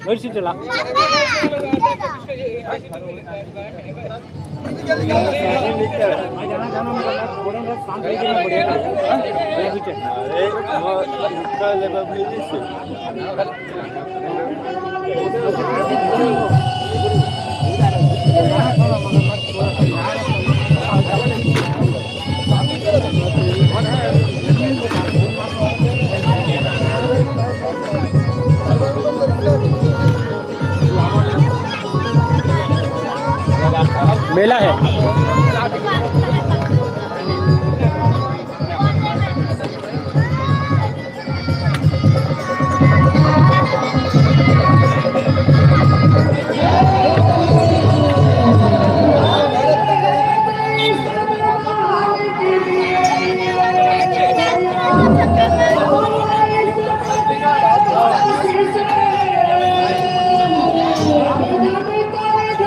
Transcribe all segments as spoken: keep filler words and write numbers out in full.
वैसे चला। मेला है।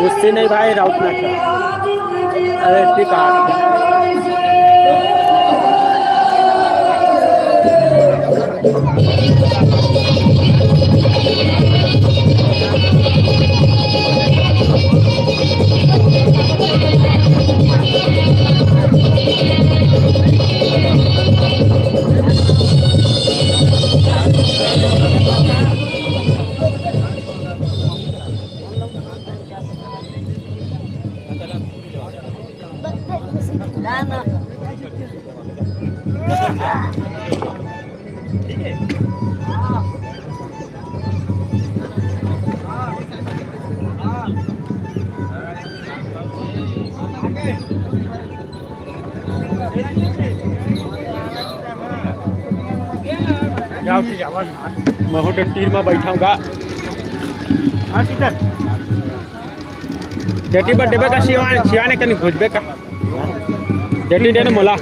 उससे नहीं भाई, राउत ना कर। अरे, ठीक है। जाओ, ठीक है, आवाज। मैं होटल तीन में बैठा हूँ गा। हाँ, ठीक है। जेटी बर्थडे का शिवान, शिवान के नहीं खोजबे का? जेटी दे ना मोला,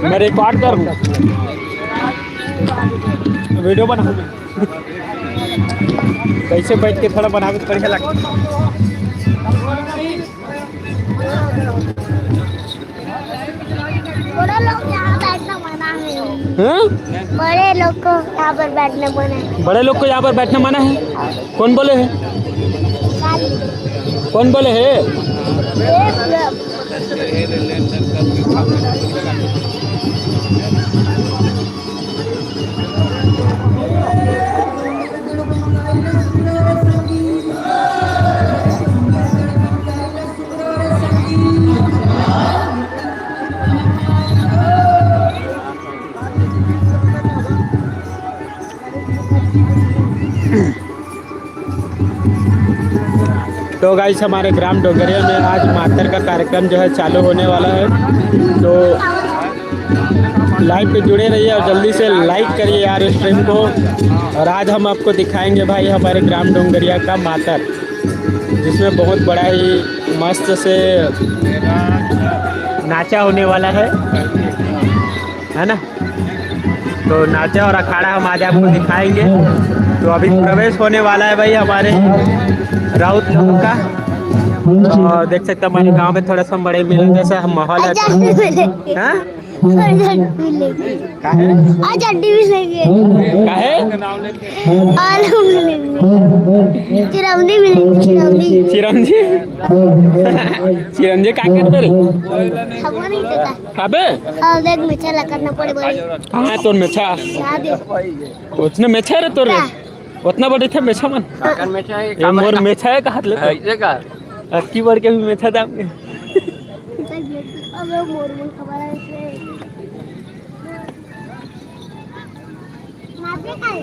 मैं रिकॉर्ड कर हूँ, वीडियो बना। कैसे बैठ के थोड़ा बनावे तो बढ़िया लगता। बड़े लोग यहाँ बैठना मना है। हाँ? बड़े लोग को यहाँ पर बैठना मना है। बड़े लोग को यहाँ पर बैठना मना है? कौन बोले है? कौन बोले है? ये तो गाइस, हमारे ग्राम डोंगरिया में आज मातर का कार्यक्रम जो है चालू होने वाला है, तो लाइव पे जुड़े रहिए और जल्दी से लाइक करिए यार इस स्ट्रीम को। और आज हम आपको दिखाएंगे भाई हमारे ग्राम डोंगरिया का मातर, जिसमें बहुत बड़ा ही मस्त से नाचा होने वाला है, है ना? तो नाचा और अखाड़ा हम आज आपको दिखाएंगे। तो अभी प्रवेश होने वाला है भाई हमारे राउत लोगों का। और देख सकते हैं हमारे गांव में थोड़ा सा बड़े मेले जैसा हम माहौल है। हाँ? आज अड्डी भी लेंगे। काहे? आलू भी लेंगे। चिरौंजी भी लेंगे, चिरौंजी। चिरौंजी? चिरौंजी का करते रे? खबर नहीं देता। अबे? हाँ, देख, मेछा ला करना पड़े बड़ी। कहाँ है तोर मेछा? यहाँ दे। उतने मेछा रे तोर? क्या? उतना बड़ी था मेछा मन। काकर मेछा है, ए, मोर मेछा है, कहा ले तो? ऐसे का? अक्की बार के भी मेछा था। अबे, मोर मन खबर है इसे। माते का है?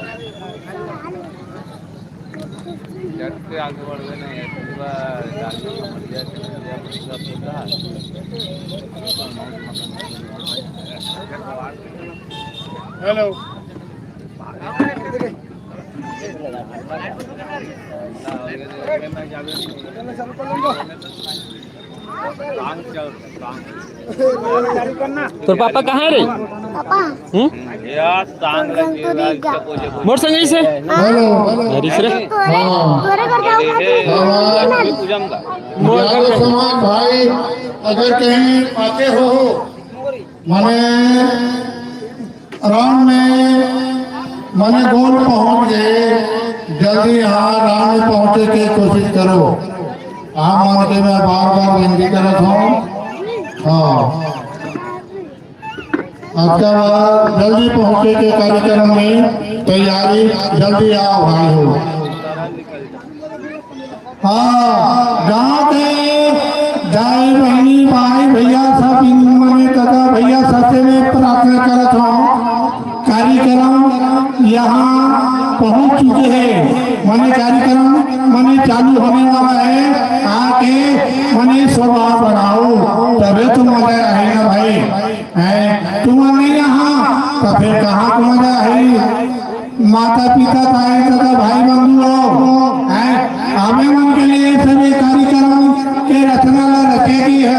जब से आगे बढ़ गए ना, ये पूरा जाति समझ गया, समझ गया, मतलब होता है। हेलो। तोर पापा कहाँ है रे? पापा। हम्म? मोर संग से। Hello, hello. अरे रे। तोरे, हाँ। तोरे घर जाओ, खाते हैं। हाँ। मोर घर समाज भाई, अगर कहीं आते हो, माने राउंड में मने गोल पहुंच गए, जल्दी यहाँ राउंड में पहुंचे के कोशिश करो। आप मन के मैं बार बार विनती करत हूँ। हाँ, आपका बार जल्दी पहुंचे के कार्यक्रम में तैयारी, जल्दी आओ भाई हो। हाँ, गाँव के दाई बहिनी, भाई भैया, सब इन मने कका भैया, सबसे मैं प्रार्थना करत हूँ, कार्यक्रम यहाँ पहुँच चुके हैं, मने कार्यक्रम मने चालू होने वाला है, आके मने शोभा बढ़ाओ, तबे तो मजा आएगा भाई। हैं, तुम नहीं यहाँ, तो फिर कहाँ को मजा है? माता पिता, दाई दादा, भाई बंधु हो, हैं? आवे मन के लिए सभी कार्यक्रम के रचना ला रचे की है।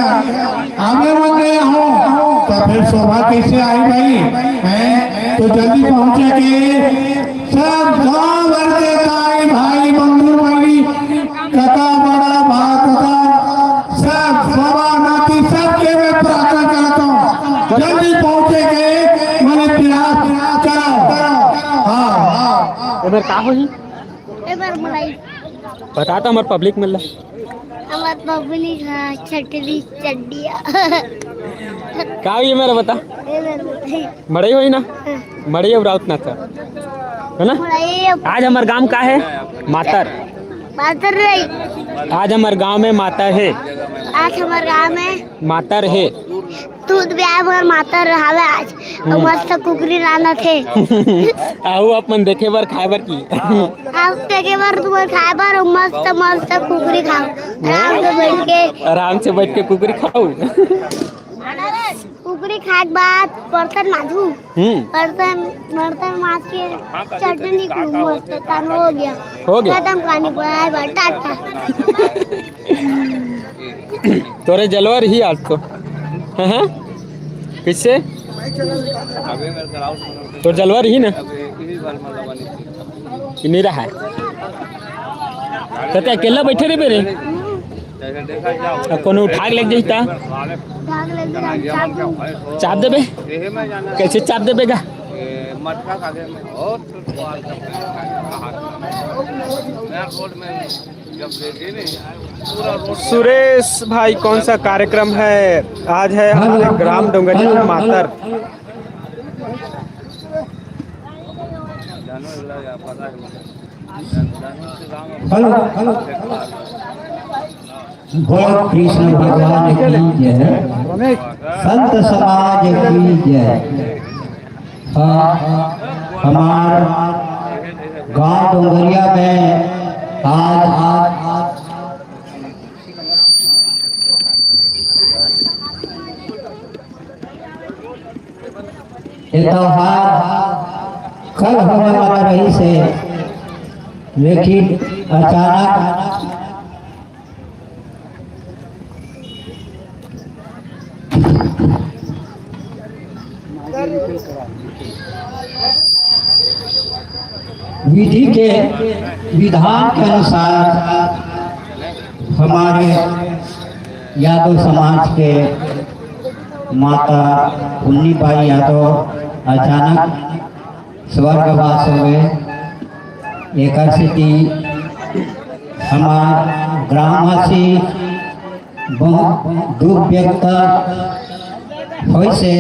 आवे मन नहीं हो, तो फिर शोभा कैसे आई भाई? हैं? तो जल्दी पहुंचे के सब गांव भर के दाई भाई बंधु भाई, कका बड़ा भा कका, सब सभा नाती, सबके मैं प्रार्थना करता हूँ, जल्दी पहुंचे के मने प्रयास करो। हाँ, हाँ। एबर का होही? एबर मलाई। बता तो हमर पब्लिक मन ला। हमर पब्लिक हा चटनी चड्डिया। का होही मेरा बता? एबर मलाई। मड़ई होही ना? हाँ। मड़ई अउ राउत नाचा, है ना? मड़ई अब आज हमर गांव का है? मातर। मातर नहीं। आज हमर गांव में मातर है। आज हमर गांव में मातर है। दूध ब्याह भर मातर रहावे आज। अउ हम्म। मस्त कुकरी रांधत हे। आहू अपन देखे बर, खाए बर की। आप देखे बर, तुम्हारे खाए बर, अउ मस्त मस्त कुकरी खाओ। आराम से बैठ के। आराम से बैठ के कुकरी खाओ। कुकरी खाए के बाद बर्तन मांजू। हम्म। बर्तन, बर्तन मांज के चटनी खूब मस्त तन हो गया। हो गया। खत्म कहानी, बाय बाय, टाटा। तोरे जलवा रही आज तो। हाँ, हाँ। किससे? तोर जलवा रही ना? कि नहीं रहा है? तो ते अकेला बैठे रहे बेरे? अब कोनो उठा के लेके जाही ता? उठा के लेके जाही, चाप दूँ। चाप देबे? कैसे चाप देबे गा? सुरेश भाई, कौन सा कार्यक्रम है? आज है हमारे ग्राम डोंगरिया में मातर। Hello, hello. बोल कृष्ण भगवान की जय, संत समाज की जय। हाँ, हमार गांव डोंगरिया में आज, आज ये त्योहार कल होने वाला रहिस हे, लेकिन अचानक विधि के विधान के अनुसार हमारे यादव समाज के माता पुन्नी बाई यादव अचानक स्वर्गवास हो गए। एकर सेती हमार ग्रामवासी बहुत दुख व्यक्त होइस हे,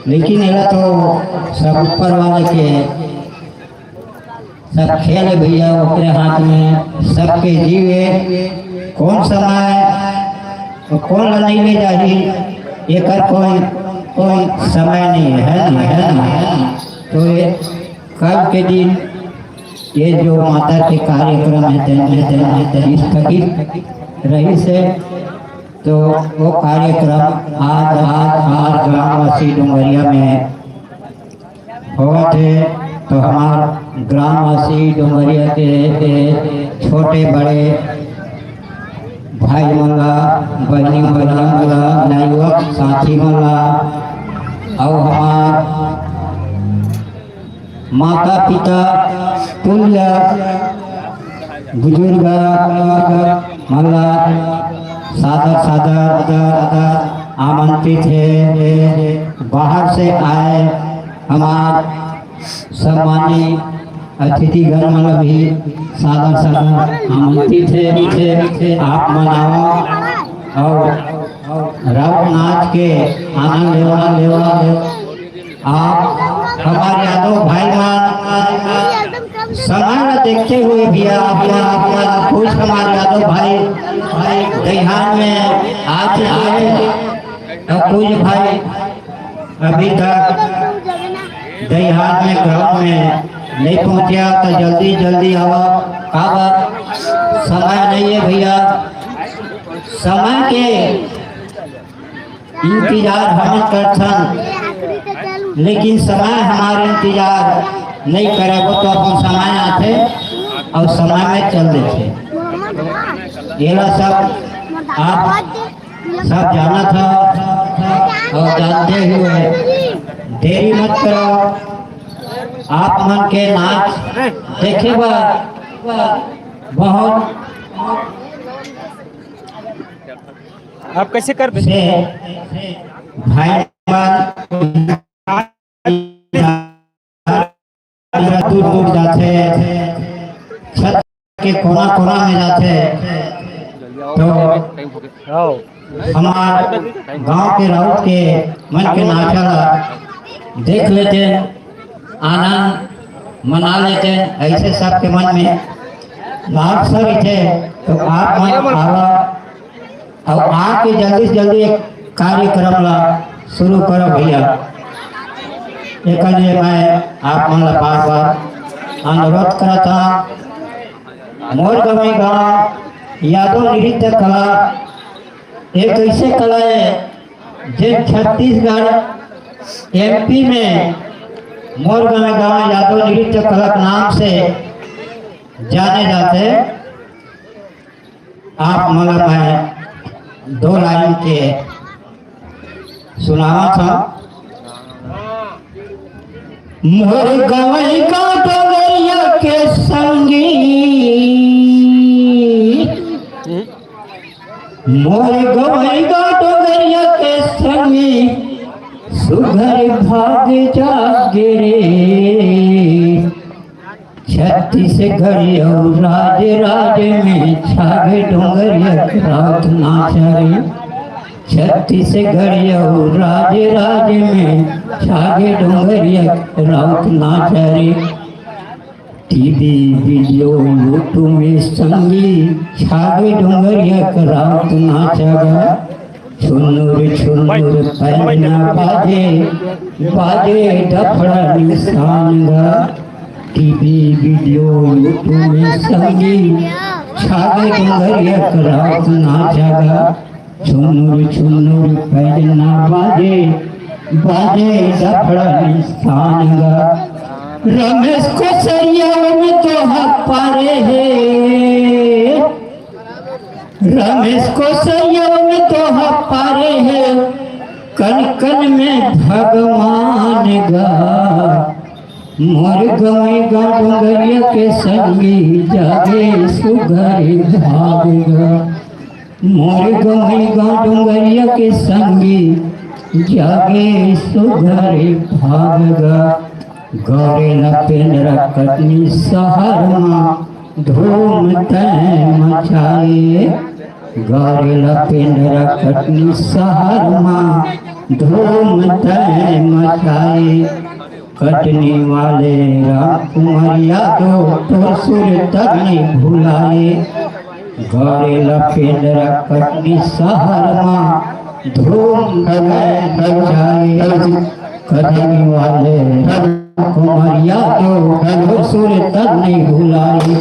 लेकिन एला तो सब ऊपर वाले के सब खेल हे भैया, ओकरे हाथ में सबके जीव हे। कौन समय अउ कौन ला नहीं ले जाही, एकर कोई, कोई समय नहीं हे, नहीं हे, नहीं हे। तो ये कल के दिन ये जो माता के कार्यक्रम हे, तेन, तेन, तेन स्थगित रहिस हे, तो वो कार्यक्रम आज, आज, आज ग्रामवासी डोंगरिया में होवत हे, तो हमार ग्रामवासी डोंगरिया के, के छोटे बड़े भाई मन ला, बहिनी मन ला, नवयुवक साथी मन ला, अउ हमार माता पिता तुल्य बुजुर्ग मन ला सादर सादर आमंत्रित हे। बाहर से आए हमार सम्मानित अतिथिगण मन भी सादर सादर आमंत्रित हे। आप मन आवा अउ राउत नाच के आनंद लेवा, लेवा, लेवा। आप हमार यादव भाई मन समय ला देखते हुए भी आप, आप, आप कुछ हमार यादव भाई, भाई दहिहान में आ चुके हैं। अउ कुछ भाई अभी तक दहिहान में ग्राउंड में नहीं पहुंचा, तो जल्दी जल्दी आवा। काबर समय नहीं है भैया, समय के इंतजार हम करथन, लेकिन समय हमार इंतजार नहीं करे, वो तो अपन समय आथे अउ समय में चल देथे। येला सब आप सब जानत हव अउ जानते हुए देरी मत करो। आप मन के नाच देखे बर बहुत आप कैसे करबे? से भाई मन टूट टूट जाथे, छत के कोना कोना में जाथे। तो हमार गांव के राउत के मन के नाचा ला देख लेते, आनंद मना लेते। ऐसे सबके मन में लालसा रहिथे, तो आप मन आवा अउ आके जल्दी से जल्दी एक कार्यक्रम ला शुरू करो भैया। एकर लिए मैं आप मन ला बार बार अनुरोध करत हूँ। मोर गंवई गांव यादव नृत्य कला एक ऐसे कला है, जे छत्तीसगढ़ एमपी में मोर गंवई गांव यादव नृत्य कला के नाम से जाने जाथे। आप मन ला मैं दो लाइन के सुनावत हूँ। मोर गंवई गांव डोंगरिया के संगी, मोर गंवई गांव डोंगरिया के संगी, सुघर भाग जागे रे। छत्तीसगढ़ अउ राज राज में छागे डोंगरिया के राउत नाचा रे। छत्तीसगढ़ अउ राज राज में छागे डोंगरिया के राउत नाचा रे। टीवी, वीडियो, YouTube में संगी छागे डोंगरिया के राउत नाचा गा। छुनुर छुनुर पैना बाजे, बाजे डफड़ा निशान गा। टीवी, वीडियो, YouTube में संगी छागे डोंगरिया के राउत नाचा गा। छुनुर छुनुर पैना बाजे, बाजे डफड़ा निशान गा। रमेश कोसरिया में तो हक पारे हे, रमेश कोसरिया में तो हक पारे हे, कन कन में भगवान गा। मोर गंवई गांव डोंगरिया के संगी जागे सुघर भाग गा। मोर गंवई गांव डोंगरिया के संगी जागे सुघर भाग गा। गौरेला पेंडरा कटनी सहर मा धूम तैं मचाए। गौरेला पेंडरा कटनी सहर मा धूम तैं मचाए। कटनी वाले राम कुमार यादव तोर सुर तक नहीं भुलाए। गौरेला पेंडरा कटनी सहर मा धूम तैं मचाए। कटनी वाले राम कुमार यादव तोर सुर तक नहीं भुलाए।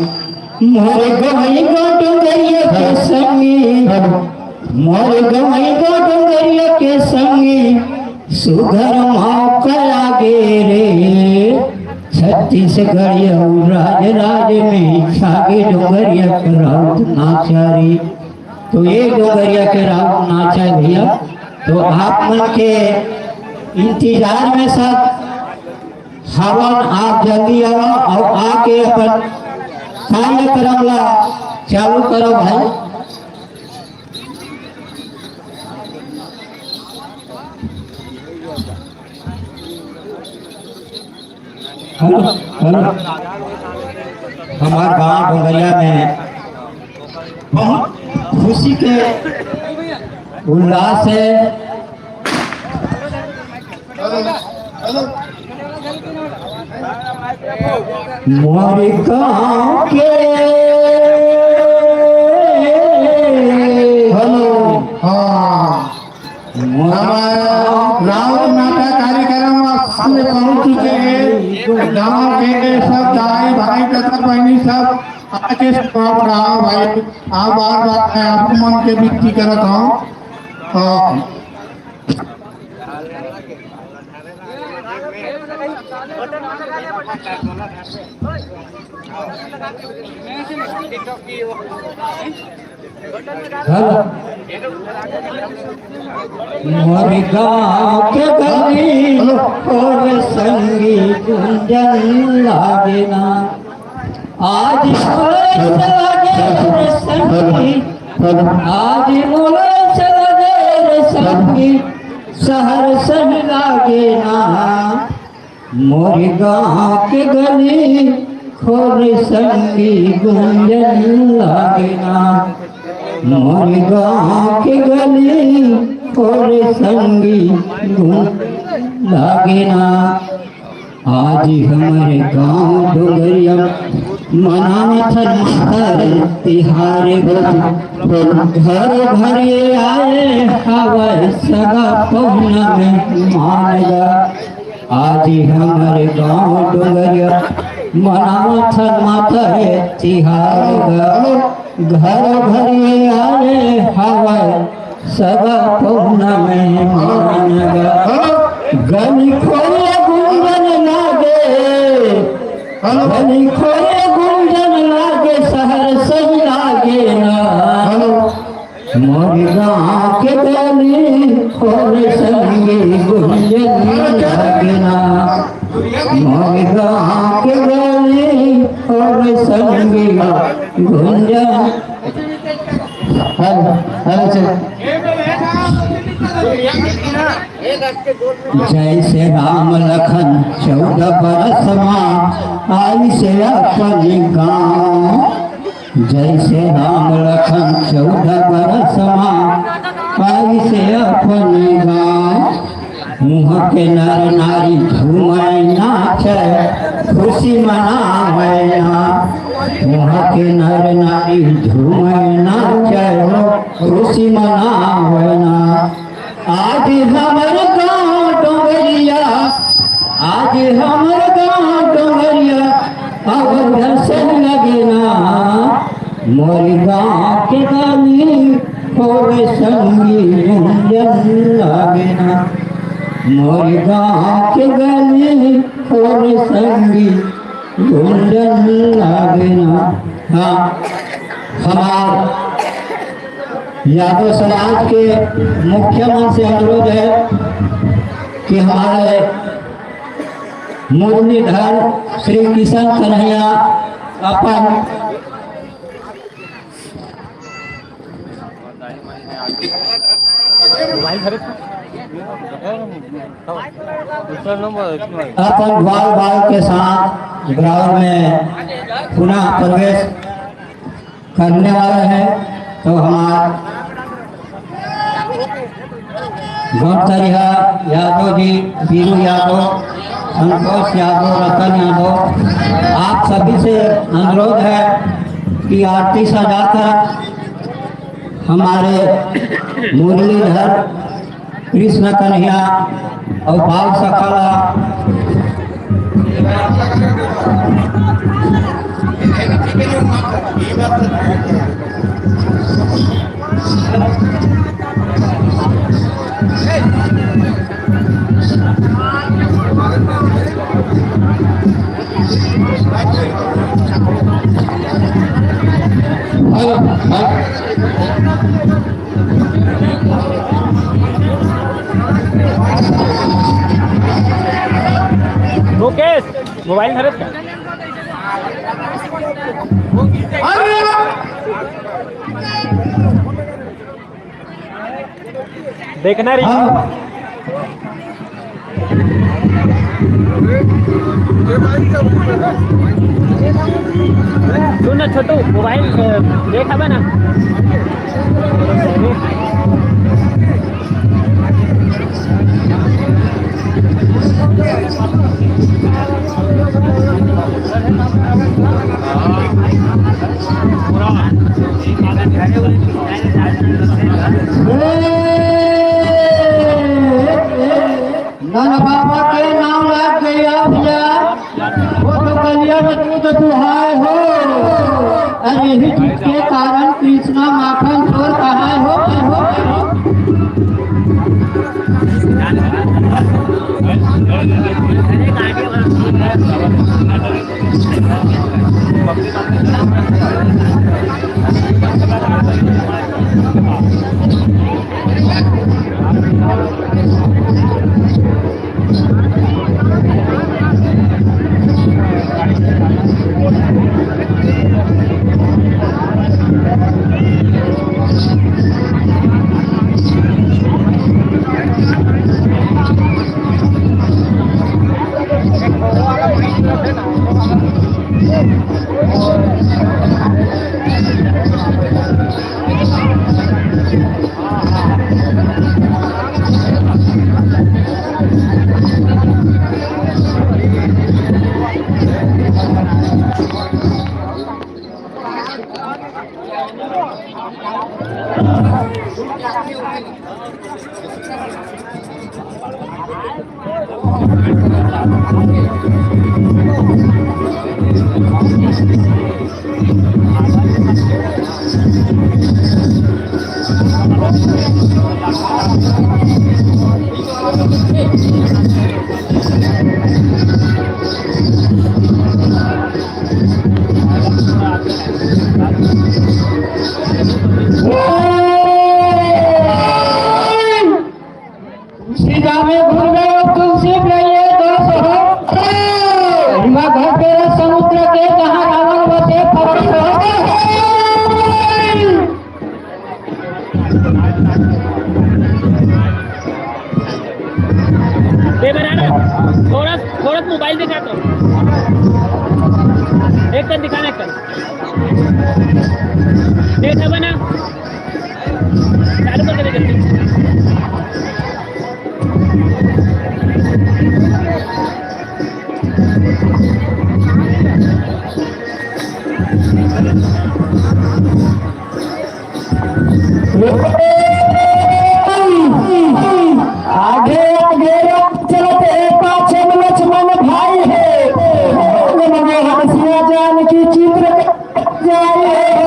मोर गंवई गांव डोंगरिया के संगी, मोर गंवई गांव डोंगरिया के संगी, सुघर मौका लागे रे। छत्तीस छत्तीसगढ़ अउ राज राज में, छागे डोंगरिया के राउत नाचा रे। तो ये डोंगरिया के राउत नाचा है भैया। तो आप मन के इंतजार में सब हवन, आप जल्दी आओ और आके अपन कार्यक्रम ला चालू करो भाई। Hello, hello. हमार गांव डोंगरिया में बहुत खुशी के उल्लास है। मोर गांव के, हेलो, हाँ। हमारा राउत नाचा कार्यक्रम में सामने पहुंच चुके हैं। गांव के सब दाई भाई, चाचा बहनी सब आके सब गांव भाई, आप बार बार मैं आप मन के विनती करत हूँ। हाँ। हेलो। मोर गांव के गली और संगी गुंजन लागे ना। आज मोर चला गे रे संगी, आज मोर चला गे रे संगी, शहर सही लागे ना। मोर गांव के गली खोर संगी गुंजन लागे ना। मोर गांव के गली खोर संगी गुंजन लागे ना। आज हमर गांव डोंगरिया मनावत हन माता तिहार। घर घर ये आए हवय सगा पहुना मेहमान गा। आज हमर गांव डोंगरिया मनावत हन माता तिहार गा। घर घर ये आए हवय सगा पहुना मेहमान गा। गली खोरे गुंजन लागे, गली खोरे गुंजन लागे, शहर सही लागे ना। मोर गांव के गली खोरे संगी गुंजन लागे ना। मोर गांव के गली खोरे संगी गुंजन। हेलो, हेलो, चल। जैसे राम लखन चौदह बरस मा आइसे अपन गाँव। जैसे राम लखन चौदह बरस मा आइसे अपन गाँव। उहाँ के नर नारी झूमै नाचै, खुशी मनावै ना। उहाँ के नर नारी झूमै नाचै, खुशी मनावै ना। आज हमर गाँव डोंगरिया, आज हमर गाँव डोंगरिया, अवध से लगे ना। मोर गाँव के गली खोर संगी गुंजन लागे ना। मोर गाँव के गली खोर संगी गुंजन लागे ना। हाँ, हमार यादव समाज के मुखिया मन से अनुरोध है कि हमारे मुरलीधर श्री किशन कन्हैया अपन अपन ग्वाल बाल के साथ ग्राउंड में पुनः प्रवेश करने वाला है। तो हमार गौरतरिया यादव जी, बीरू यादव, संतोष यादव, रतन यादव, आप सभी से अनुरोध है कि आरती सजाकर हमारे मुरलीधर कृष्ण कन्हैया अउ बाल सखा ला मोबाइल धरत का? अरे! देखना रही। हाँ। सुन ना छोटू, मोबाइल, अ, देखा बा ना। नन बाबा के नाम लाग गया भैया, वो तो कलिया में दूध दुहाए हो। अरे यही दूध के कारण कृष्णा माखन चोर कहाए हो, हो। तुलसी जामे घूम रहे हो, तुलसी पे ये दोष हो। गंगा घर तेरा समुद्र के, जहाँ रावण बसे पवन हो। देवराना, थोड़ा, थोड़ा मोबाइल दिखा तो। एक कर दिखाना, एक कर। देखा बना। चालू कर दे जल्दी। आगे आगे राम चलत हे, पाछे में लक्ष्मण भाई हे। मने हंसिया जानकी चित्र जाए हे।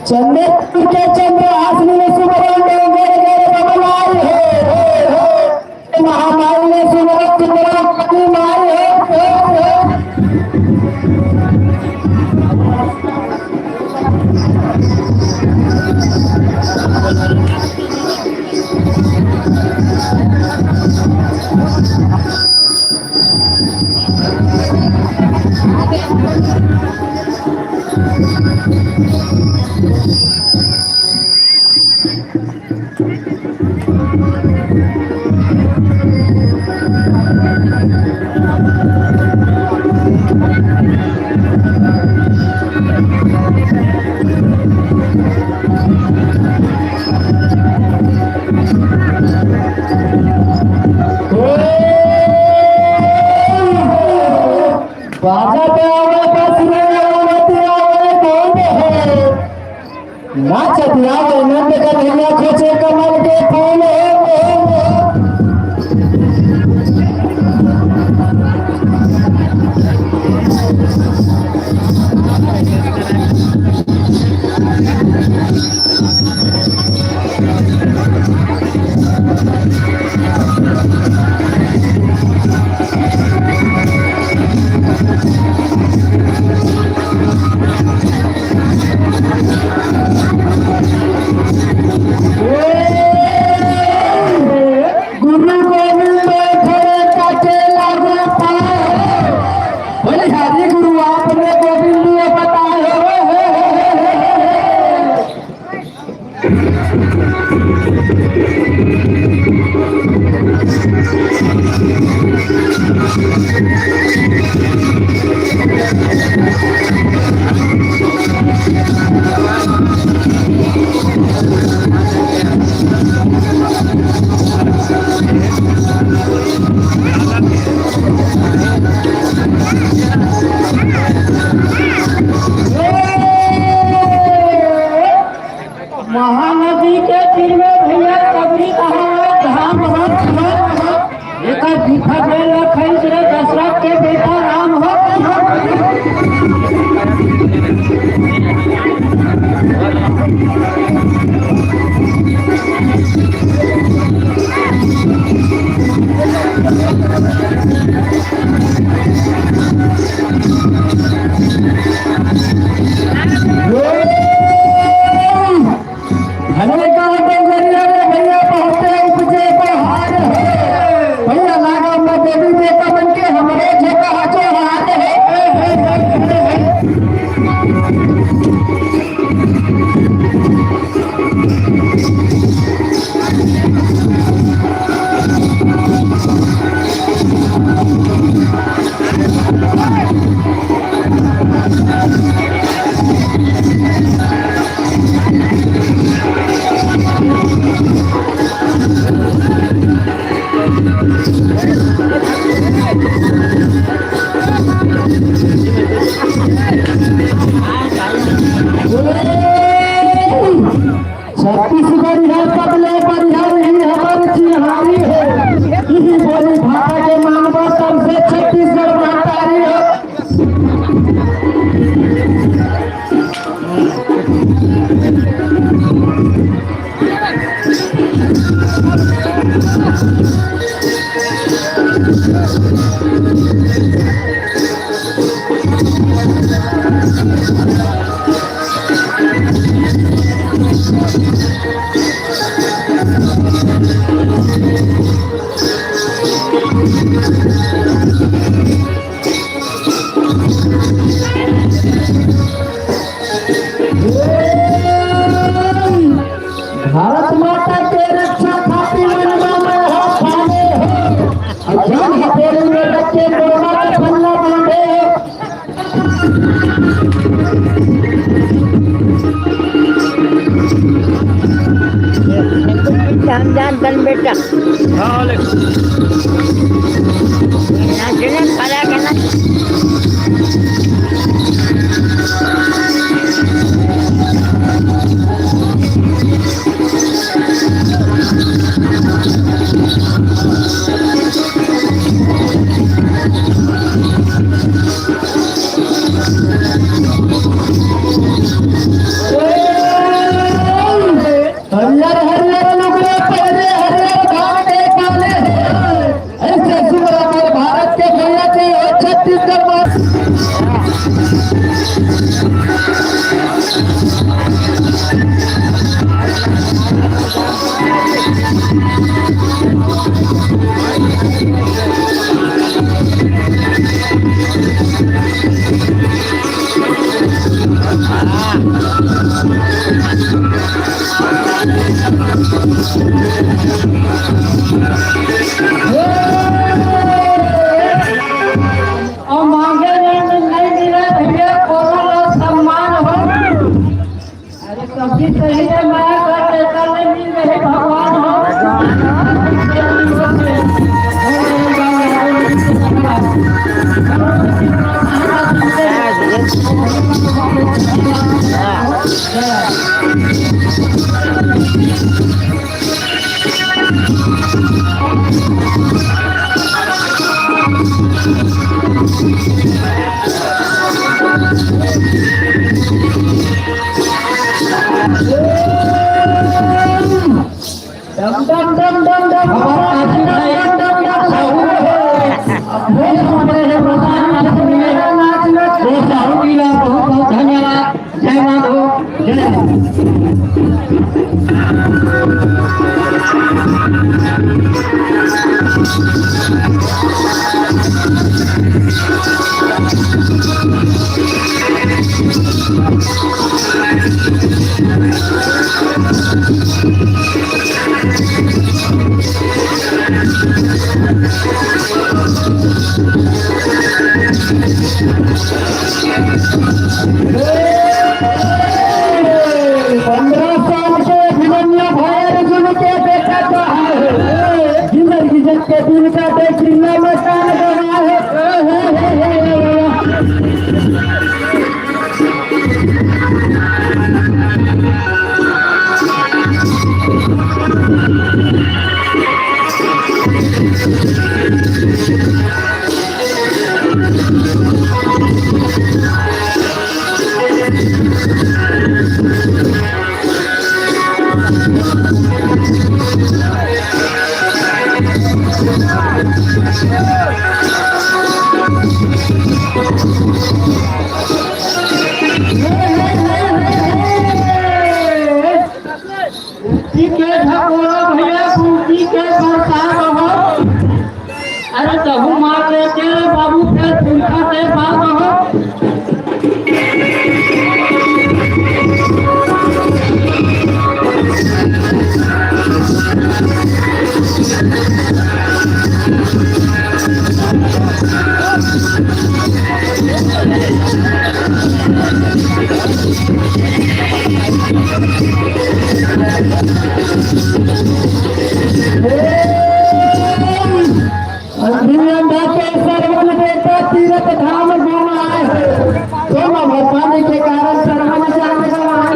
चंद्र के चंद्रहास में सुमरन डोंगर गढ़ बबलाई हे। महामाई में सुमरन सुमरन माई हे। बाजा पे आवे, बस रे, आवे, ते आवे, कौन है? नाचत आवे, नंद कन्हैया खोजे कमल के फूल हो। महानदी के तीर में भैया कबरी कहाँ है? धाम बहुत, बहुत, बहुत। एकर दिखा दे लखन से दशरथ के बेटा राम हो। अरे का डोंगरिया रे भैया, बहुते उपजे पहाड़ है। भैया लागा मैं देवी देवता बन के हमरे झोंका हाथों हाथ है। छत्तीसगढ़ इधर कब ले बढ़िया नहीं, हमारे चिन्हारी है। इही बोली भाषा के मानवा तब से छत्तीसगढ़ महतारी है। भारत माता के रक्षा खातिर मनवा में हाथ आगे हो। और जब हथेली में रख के कोरोना का फंदा बांधे हो। राम राम बन बेटा। हाँ, ले। नाचने खड़ा करना। हरियर हरियर लुगरा पहिरे, हरियर धान के काले। ऐसे सुंदर हमारे भारत के भैया जी और छत्तीसगढ़ में। और मांगे में नहीं मिला भैया, कोनो ला सम्मान हो। अरे कभी सही है, मैं कर देता नहीं मिल रहे भगवान हो। डम डम डम डम डम। हमार आसिफ भाई साहू है। अब भेष बदले हैं, प्रधान मंत्री है। वो साहू जी ला बहुत बहुत धन्यवाद। जय माधव, जय। पंद्रह साल के अभिमन्यु भाई अर्जुन के बेटा का है। गिजर गिजर के दिन का दे चिल्ला मचान गवा है। बुद्धि के झकोरा भैया, बुद्धि के बरसात हो। अरे तहु मार लेके बाबू, फिर पुरखा से बात हो। अंधी अंधा के सरवन बेटा तीरथ धाम घूम आए। सोना भरपाने के कारण सरवन जान गवाए।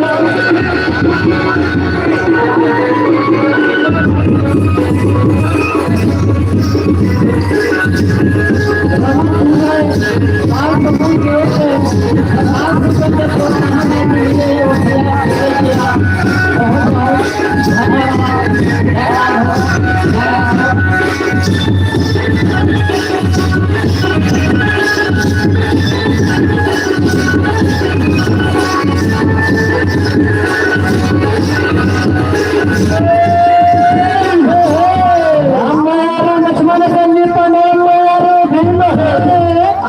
राम माया रो लक्ष्मण संदीप नाम माया रो भीम।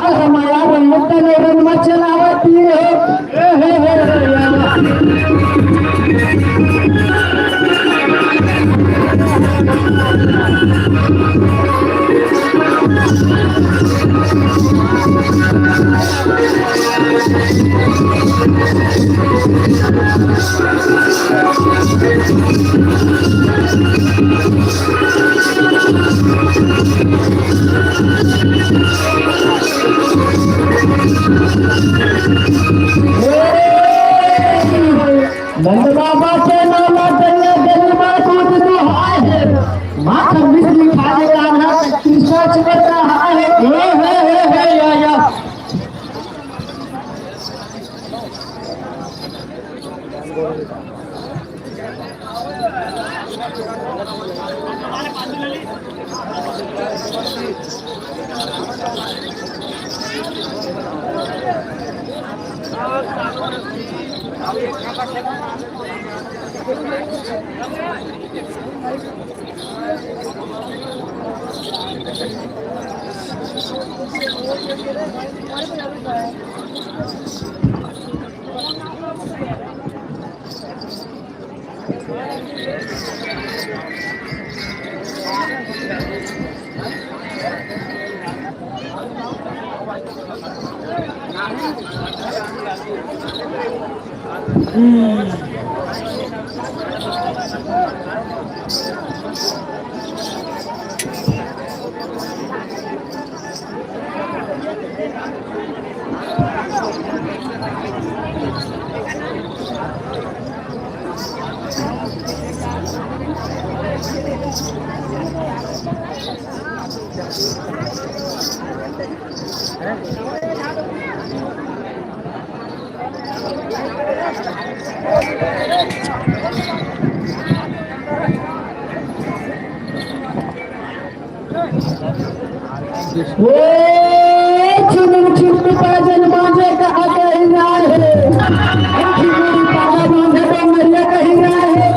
अरे माया रो मुद्दे रो रन मचला तीर। नंद बाबा के नाम दरिया दरिया में कूद दो हाय। माखन मिश्री खाए कान्हा, कृष्णा चुकता हाय। हे, हे, हे, हे, या, या। ए, चुनुम चुनुम पाजन मांझे का कहीं ना है। अंखी मेरी पाजा मांझे का मरिया कहीं ना है।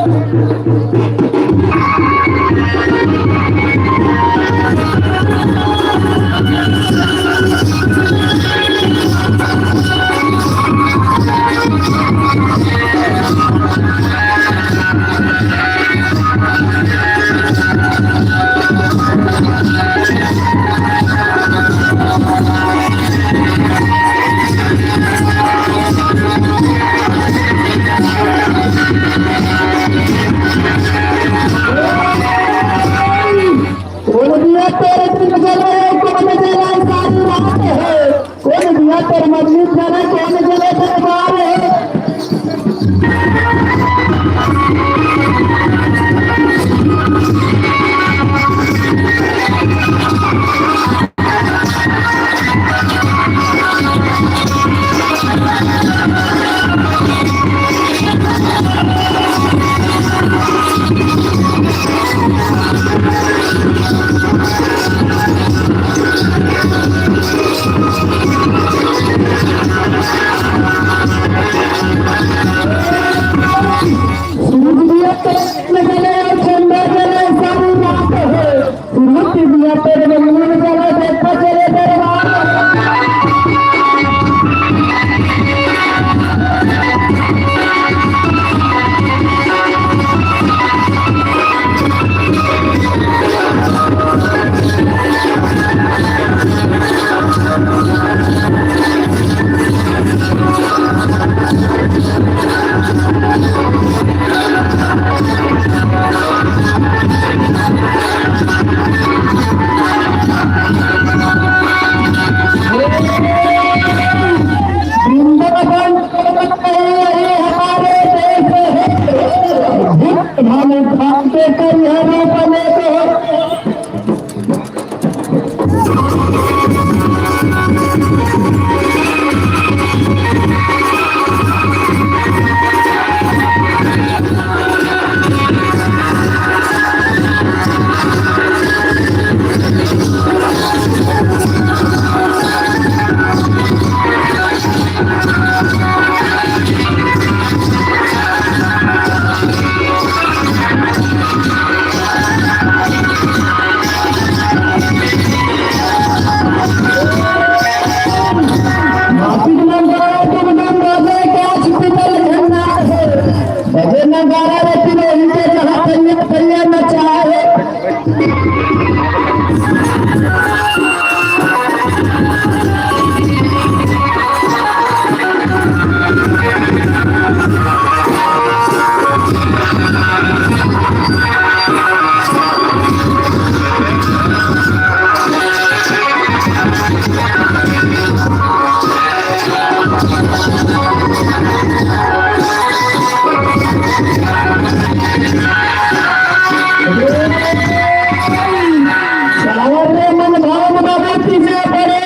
सावन में मन भावन बाबा तीजा पड़े,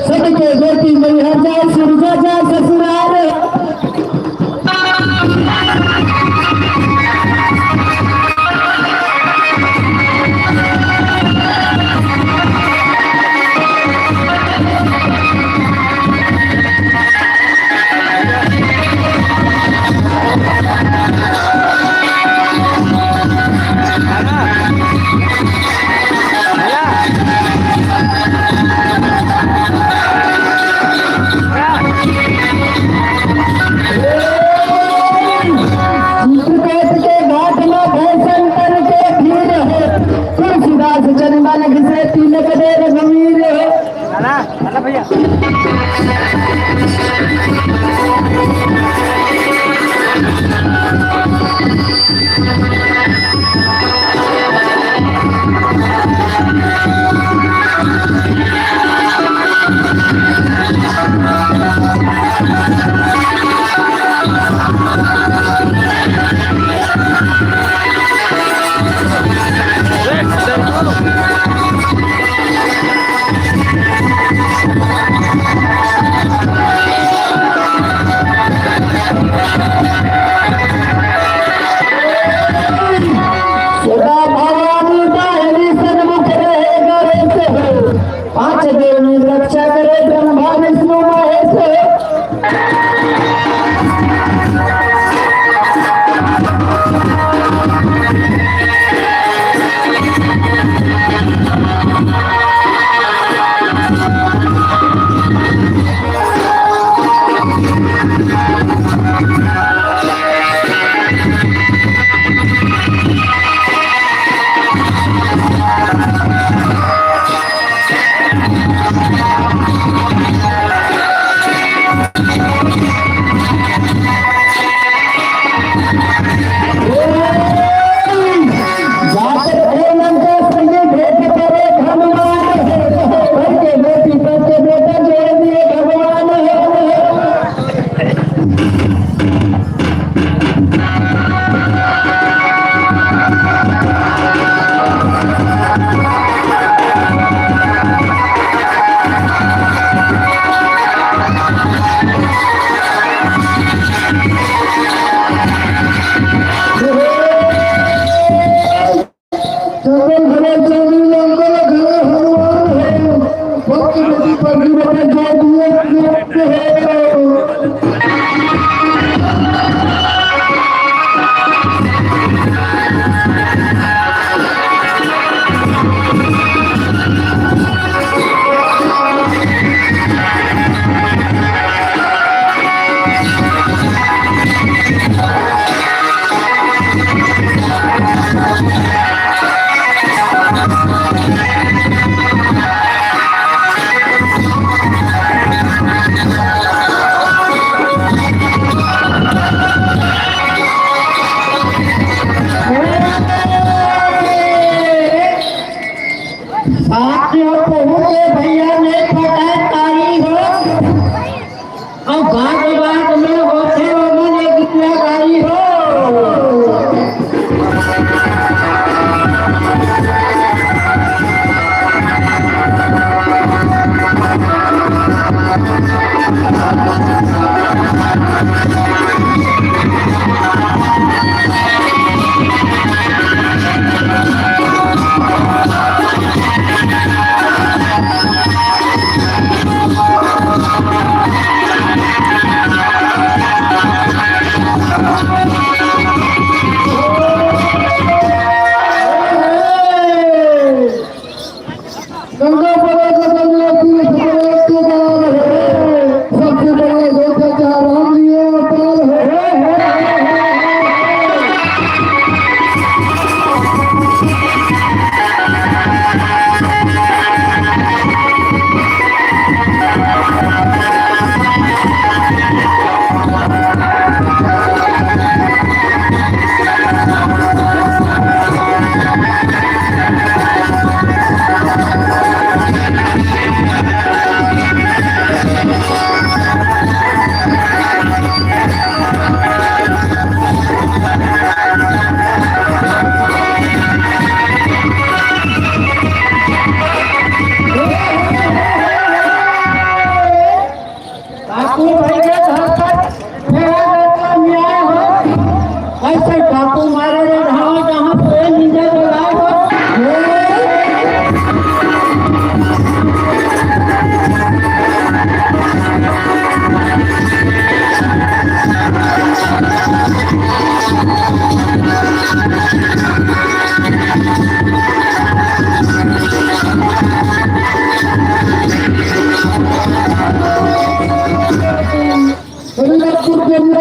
सबके बेटी मैहर जाए, सुरजा जाए ससुराल। चित्रकूट के घाट में भैसन तन के भीड़ हो, तुलसीदास जन्मल घिसे तीन बजे रघुवीर हो। सदा भवानी दाहिनी सन्मुख रहे गणेश हो। पांच देवी रक्षा करे ब्रह्मा विष्णु महेश हो। जंगल घने जंगल, जंगल घने हनुमान हो। भक्त नदी पर गिर के जो दिए हो। साथ में पहुंचे भैया ने पता तारी हो। अब बात बात में होते हो मन एक दूसरा गाई हो। गंगा परे के गंगा तीर्थ परे के नाम है। सबसे बड़ा योद्धा जहाँ राम जी अवतार है।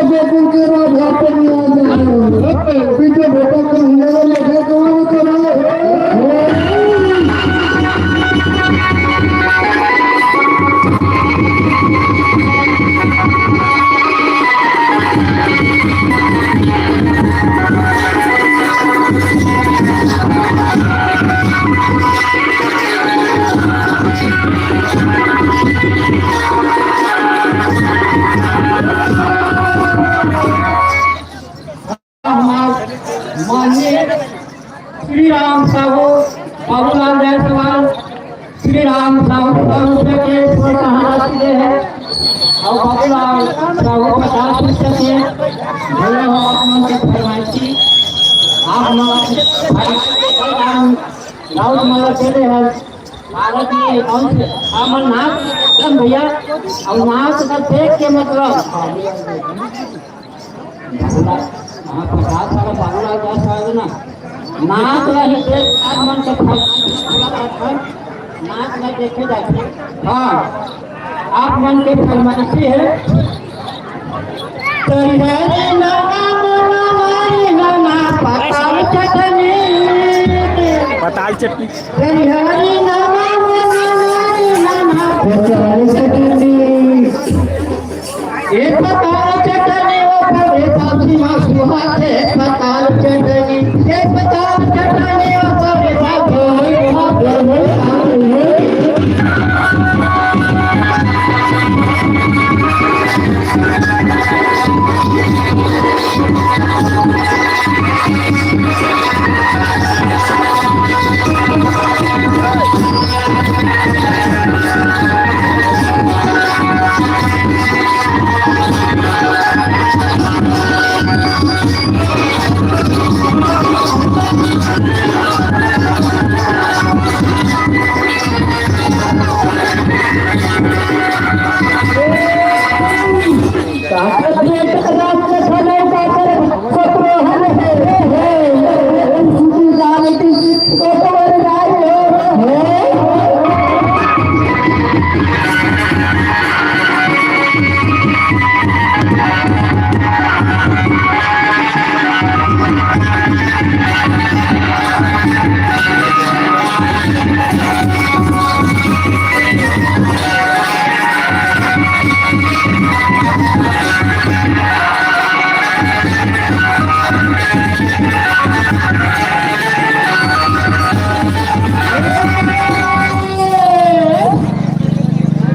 गोकुल के राजा कन्हैया। पीछे बेटा कन्हैया लगे कौन करे? हमार माननीय श्री राम साहू बाबूलाल जायसवाल, श्री राम साहू सौ रुपये के प्रोत्साहन राशि दे हे और बाबूलाल साहू पचास रुपये के। भैया हो, आप मन के फरमाइशी, आप मन राउत मन ला दे दे हे। भारत में कौन से हमन नाच एकदम भैया, और नाच का देख के मतलब बाबूलाल, हाँ, पचास साल बाबूलाल जायसवाल ना, नाच ला ही देख, आप मन के फरमाइशी, नाच ला देखे जाथे। हाँ, आप मन के फरमाइशी हे। तैयारी नाना, नाना, नाना, पताल चटनी। पताल चटनी। तैयारी नाना, नाना, नाना, नाना, पताल चटनी। ए पताल चटनी ओ परे साथी मा सुहाते पताल चटनी। ए पताल चटनी ओ परे साथी मा सुहाते।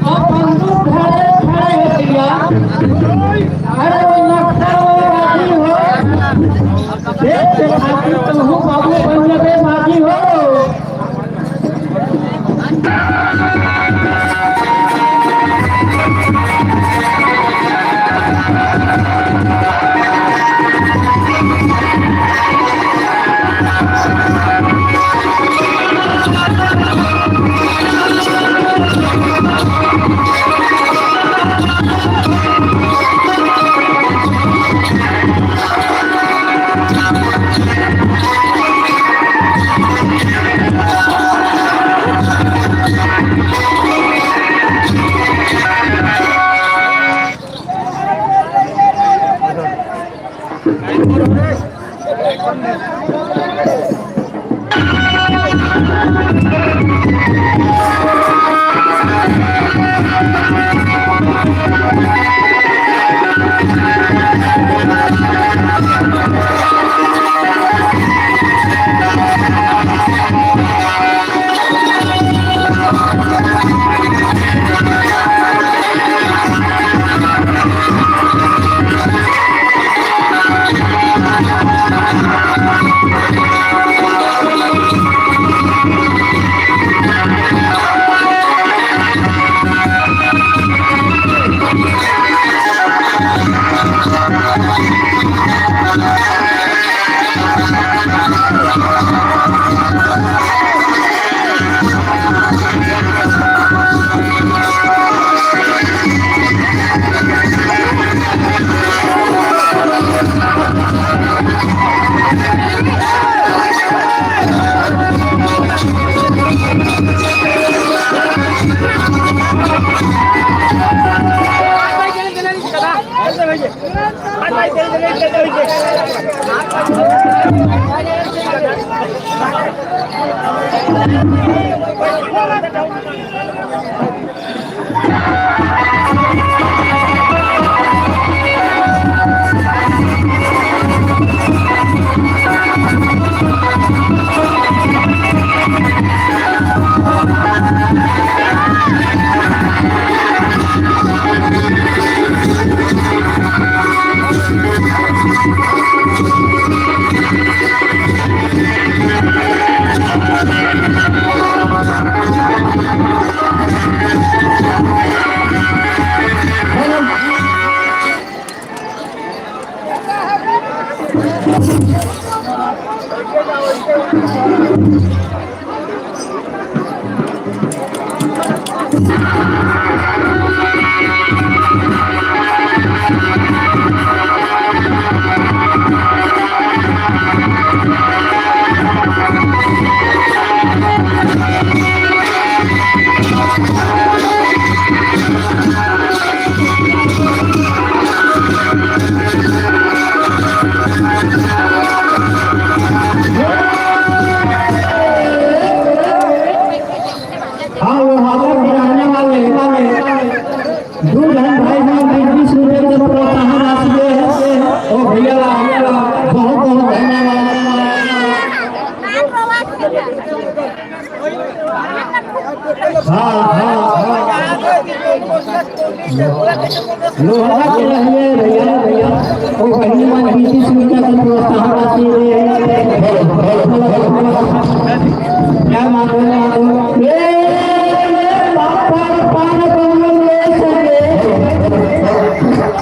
अपन दुख धरे खड़े हो गया। अरे वो नक्शा वो बागी हो। देश के खातिर तुम बाबू बन गए बागी हो। हाँ, वो हालत में रहने वाले, वाले, वाले दू झन भाई मन बीस बीस रुपए के प्रोत्साहन राशि दे हे। ओ भैया ला, भैया ला, बहुत, बहुत धन्यवाद। हाँ, हाँ, हाँ। लोहा के रहिए भैया, भैया। ओ बहिनी मन बीस बीस रुपया के प्रोत्साहन राशि दे। क्या मांगो, मांगो। ए, पापा, पान कौन ले सके?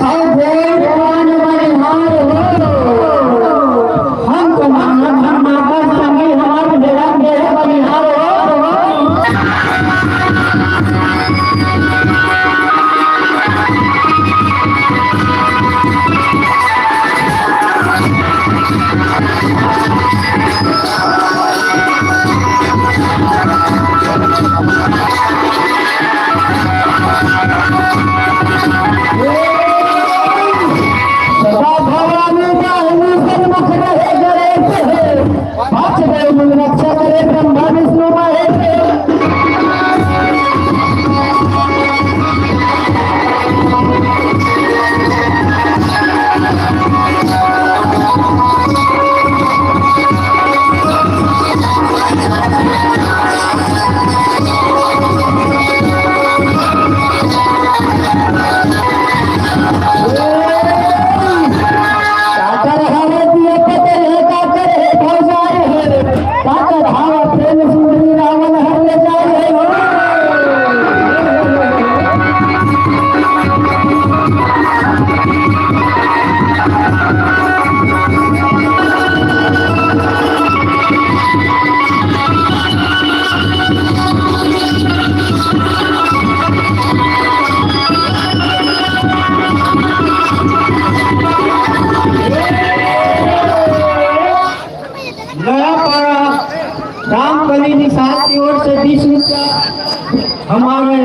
अब वो पान बनिहार हो। हम तो मानव, हम माता संगी, हमारे जगह में बनिहार हो। सदा भवानी का हमें सन्मुख रहे गणेश है। पाँच देव मन रक्षा करे ब्रह्मा विष्णु महेश। काकर हवे दिए पते हे, काकर हे भौजाई हे, काकर हवा प्रेम सुंदरी रावण हर ले जाए हे हो। नया पारा रामबली निषाद की ओर से बीस रुपया, हमारे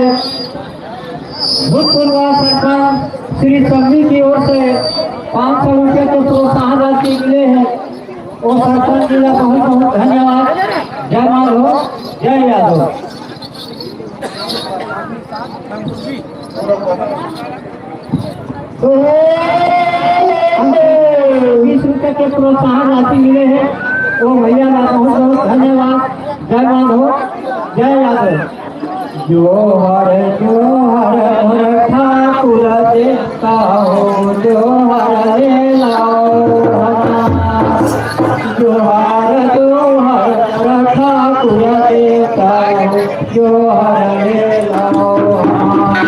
भूतपूर्व सरपंच श्री सन्नी की ओर से पाँच सौ रुपये के प्रोत्साहन राशि मिले हैं। वो सरपंच जी का बहुत बहुत धन्यवाद। जय माधव, जय यादव। तो हमको बीस रुपए के प्रोत्साहन राशि मिले हैं, वो भैया का बहुत बहुत धन्यवाद। जय माधव, जय यादव। जोहर जोहर मोर ठाकुर देवता हो, जोहर ले लाओ हमार। जोहर जोहर मोर ठाकुर देवता हो, जोहर ले लाओ हमार।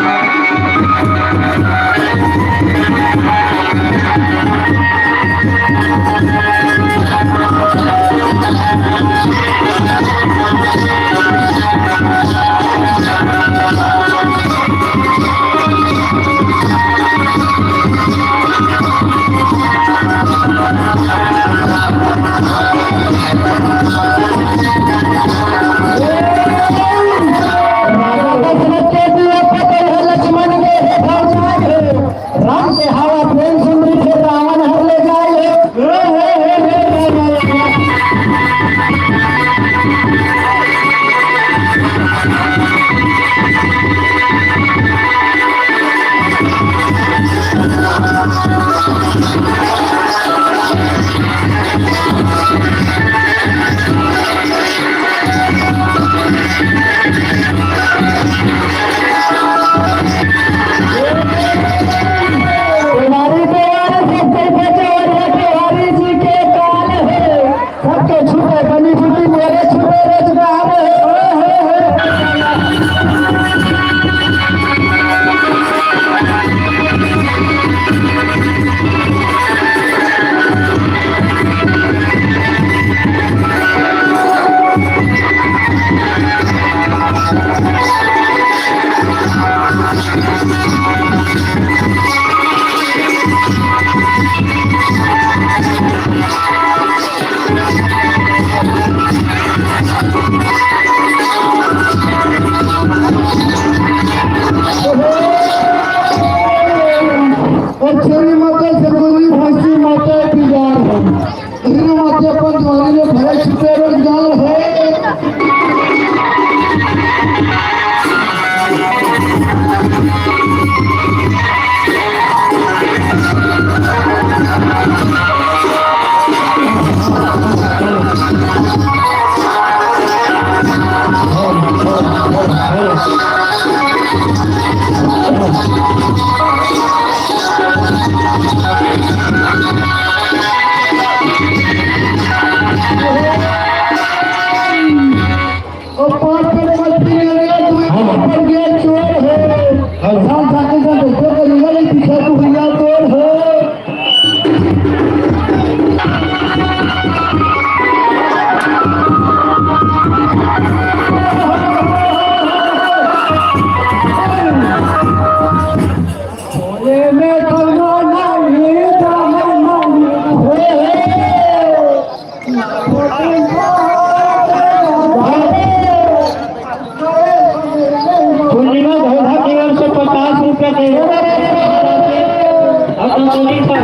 छेरी माता, सरगुजरी भैंसी माता की जान है। इतने माते अपन दिवाली में भले छुपे रोजगार है। और पाँच पे मत पीने लगा, तू एक ऊपर गया चोर है। और साथ साथ में देखो तो निकल एक पीछे तू भैया चोर है। बोले में कलमा नहीं, जाने नहीं, हे, हे। पूर्णिमा धोखा के ओर से पचास रुपया दे। अब कंपनी का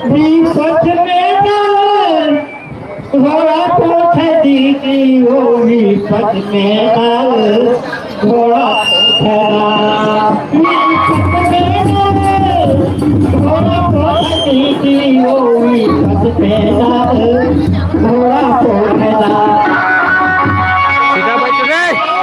विपत में डाल घोड़ा पोथली की, ओ विपत में डाल घोड़ा पोथला। विपत में डाल घोड़ा पोथली की, ओ विपत में डाल घोड़ा पोथला। सीधा बैठ रे।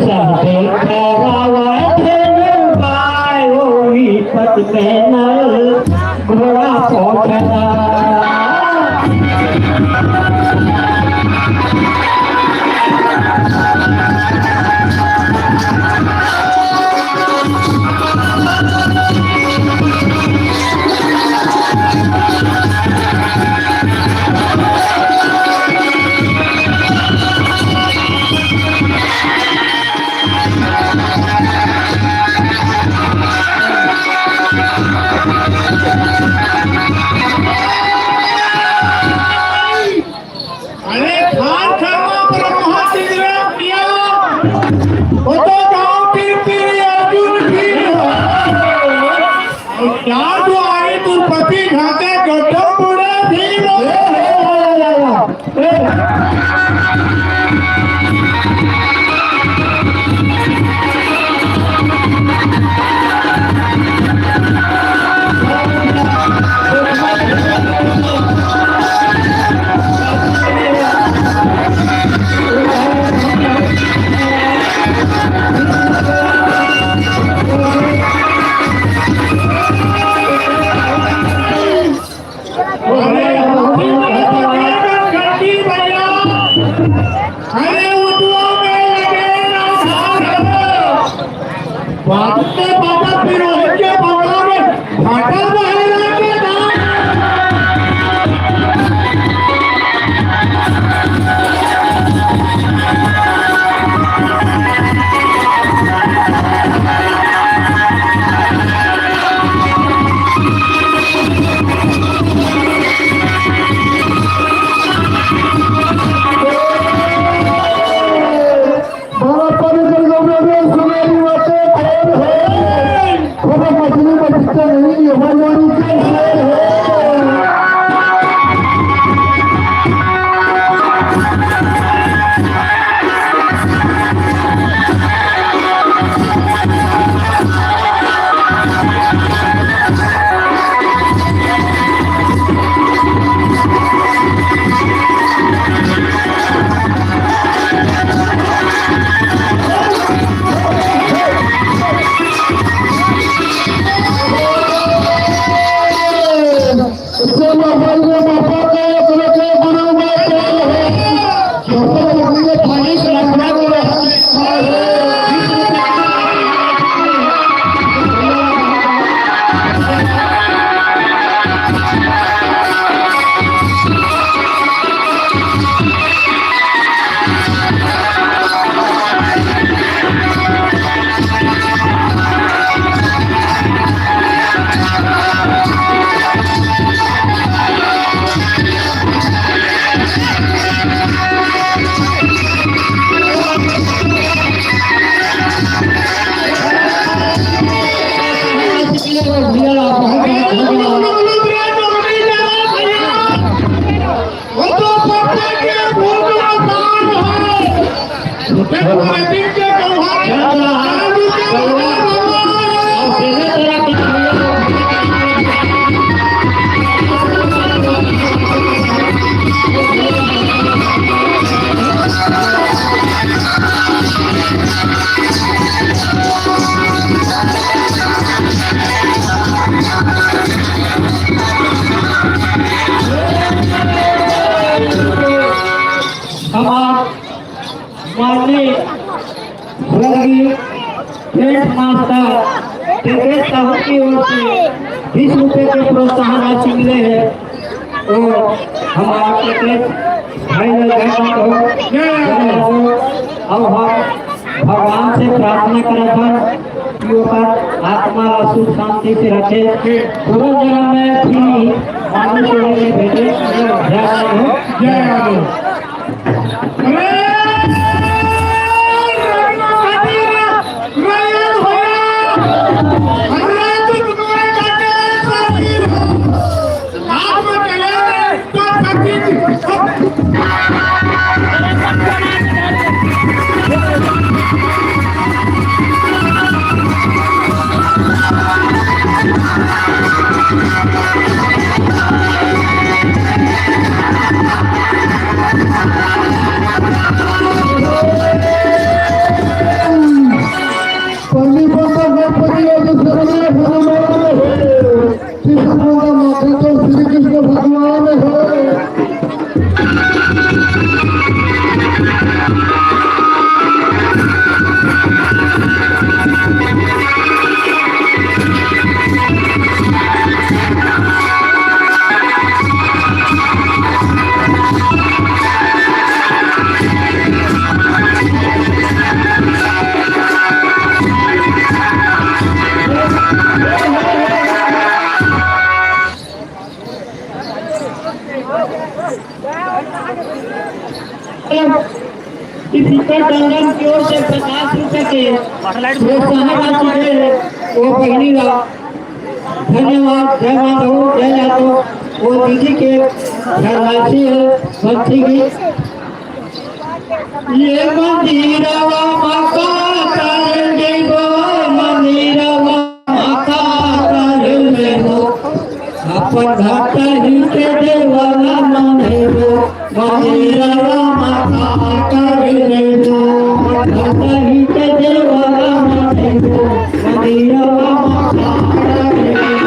सब करावा धेनु गाय, ओ विपत में नल घोड़ा पोथला। अरे खान खावा ब्रह्मा इंद्र किया, वो तो गाँव फिर फिर अर्जुन फिर। और क्या जो आए तू पति घाटे गड्ढा बुढ़े फिर। अरे, उठवा में लगे ना उठा। बात से बात फिर वही के बंगला में फाटल बहे लगे ना। बड़ा पानी कर दो, मेरे सुनाई बातें कौन है? खबर मछली बचते नहीं, ये हमारी के शेर है। हमार माननीय स्वर्गीय हेडमास्टर देवेश साहू की ओर से बीस रुपए के प्रोत्साहन राशि मिले है। तो हमारा देवेश भाई लोग जय माता हो, जय हो। अब हम भगवान से प्रार्थना करत हन कि ओकर आत्मा ला सुख शांति से रखे, पूर्व जन्म में भी मानुष रूप में भेटे। जय माता हो, जय माता हो। पन्नी पर तो गणपति और दूसरे में हनुमान है। कृष्ण का माथा तो श्री कृष्ण भगवान है। कि दीपक टंडन की ओर से पचास रुपए के प्रोत्साहन राशि दे हे, वो बहिनी ला धन्यवाद। जय माधव, जय यादव। वो दीदी के धनराशि है, भक्ति गीत। ये मंदिरवा माता कर देबो, मंदिरवा माता कर देबो। अपन घाट ही के देवला मानेबो, मंदिरवा माता कर देबो। अपन घाट ही के देवला मानेबो, मंदिरवा माता कर देबो।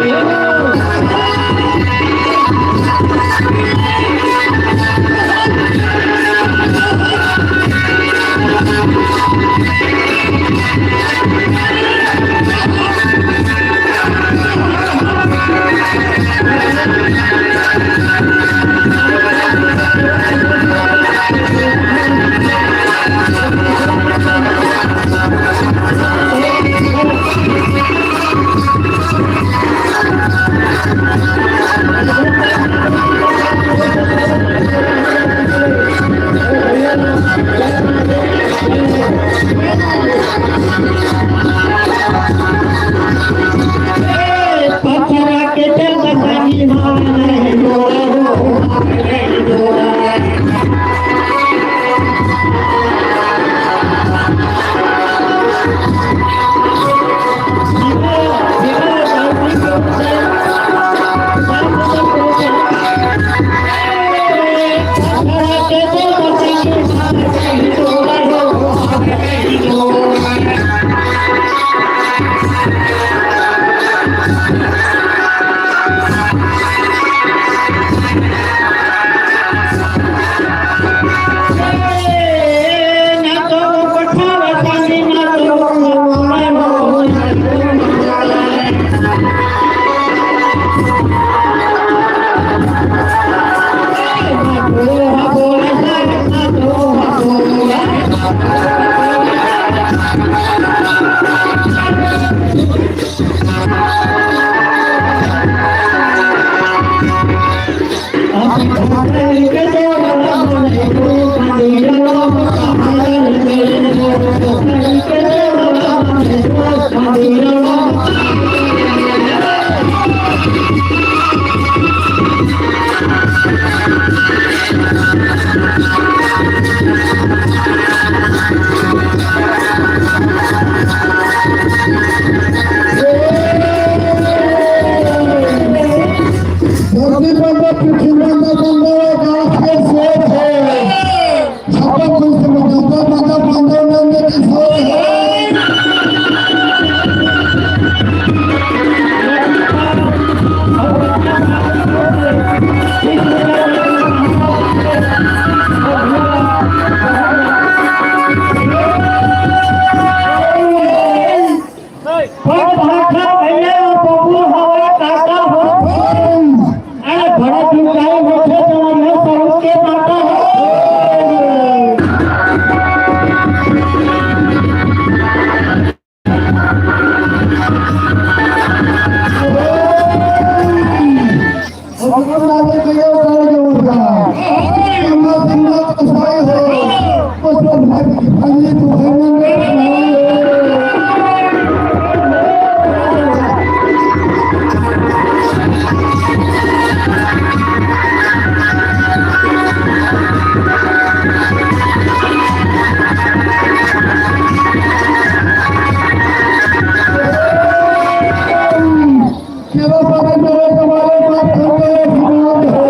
केवल प्रभु करे तुम्हारे पास करते हैं, भगवान है।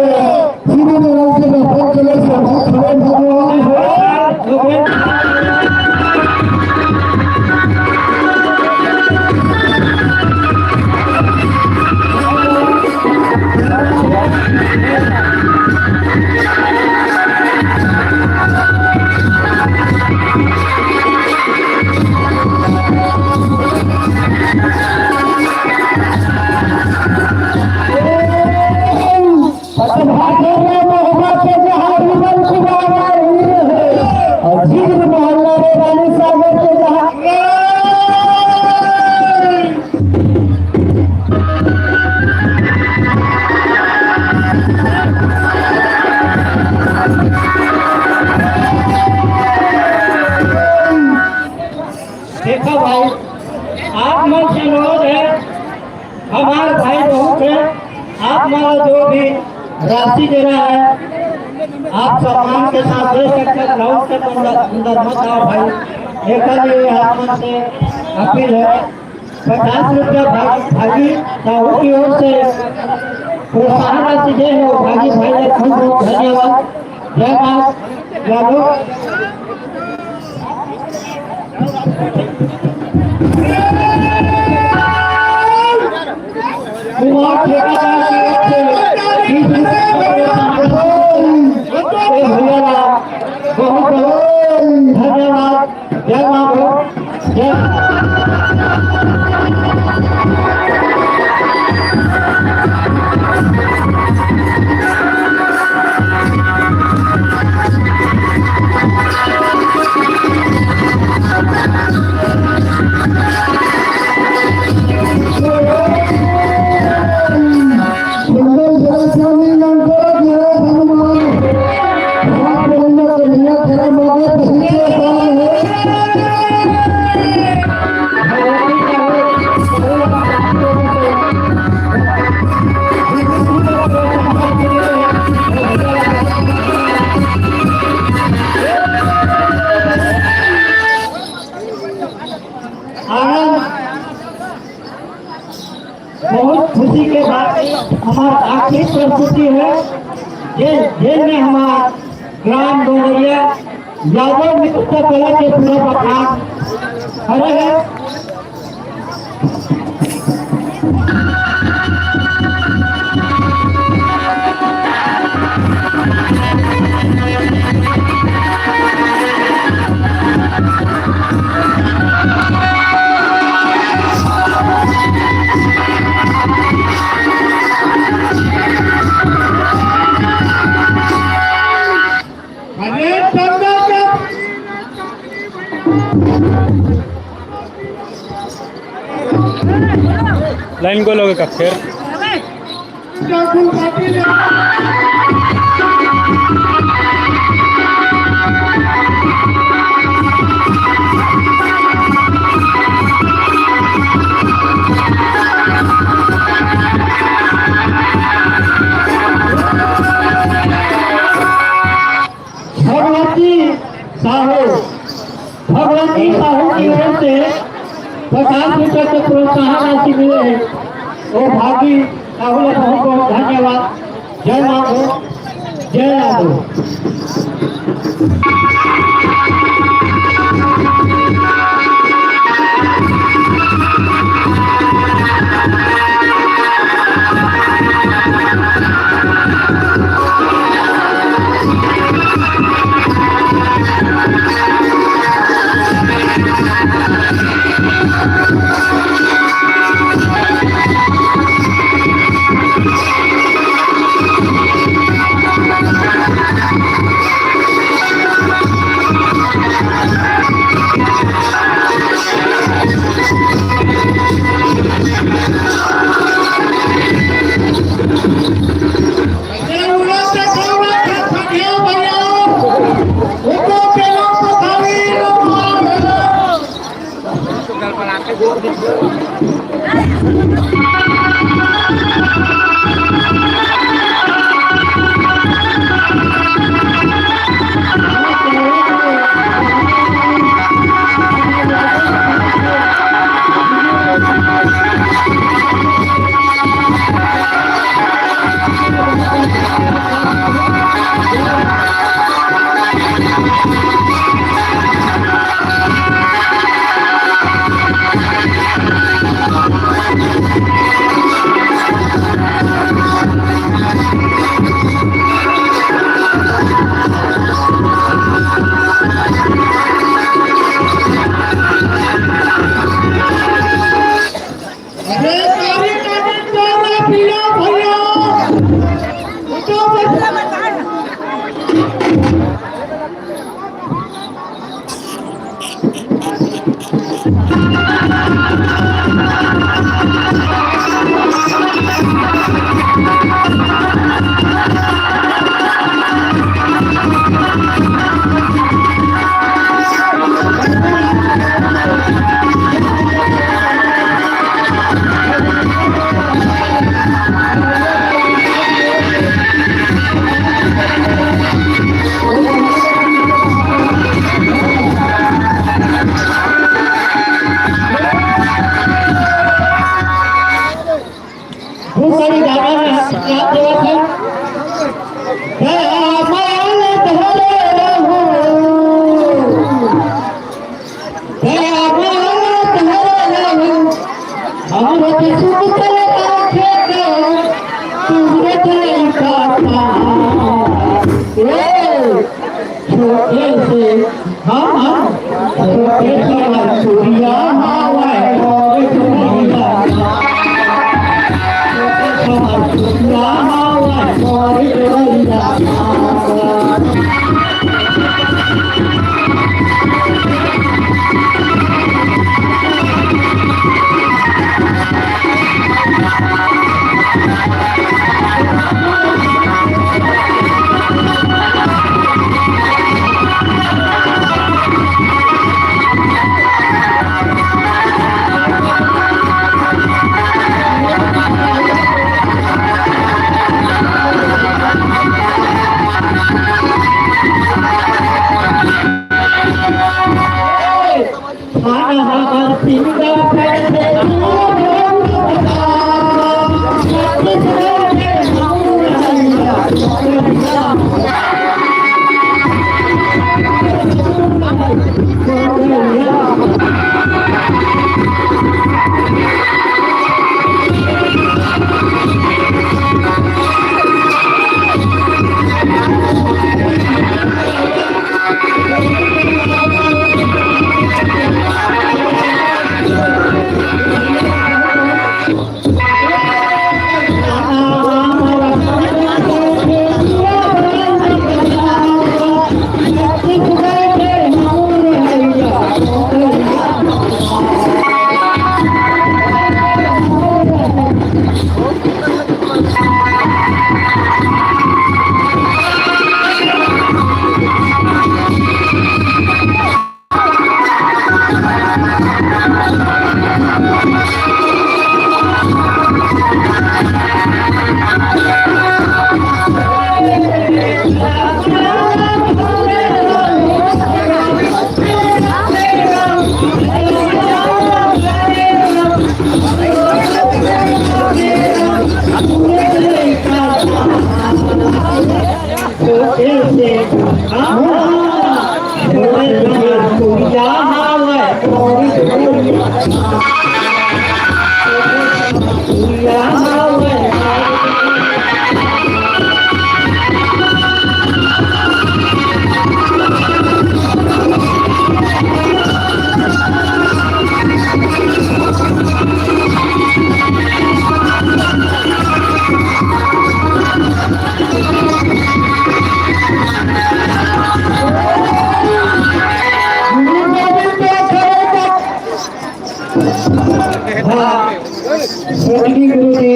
श्री राम के दर्शन के लिए सब खड़े भगवान है। और जिग्र मोहल्ला रे रानी सागर के जहाँ देखो भाई, आप मन से अनुरोध है, हमारे भाई बहुत है, आप मन जो भी राशि देना है, आप सम्मान के साथ दे सकते हैं, ग्राउंड के अंदर, अंदर मत आओ भाई, एक लिए आप मन से अपील है। पचास रुपया भाग-, भागी साहू की ओर से प्रोत्साहन राशि दे हो, भागी भाई ने खूब खूब धन्यवाद। जय माँ यादव। कुमार ठेकेदार की ओर से बीस रुपये का प्रोत्साहन राशि। ए भैया, बहुत बहुत धन्यवाद। जय माँ बो, जय। आनंद, बहुत खुशी के बात, हमार आखिरी प्रस्तुति है, जे, जेमे हमार ग्राम डोंगरिया यादव मित्र कला के पूरा बखान हरे है। लाइन गोल होगे का फेर? भगवती साहू, भगवती साहू की ओर से पचास रुपए के प्रोत्साहन राशि मिले है। ओ भागी साहू ला बहुत बहुत धन्यवाद। जय माधो, जय यादव। बहुत सारी गाना में याद देवत है। दयामय धरे रहू, दयामय धरे रहू, अमृत सुख कर राखे तो, तुमरे का था। ए, छोटे से हम, हम छोटे से सूर्या हवा और सूर्या, छोटे से सूर्या हवा और सूर्या। हाँ, गुरु जी,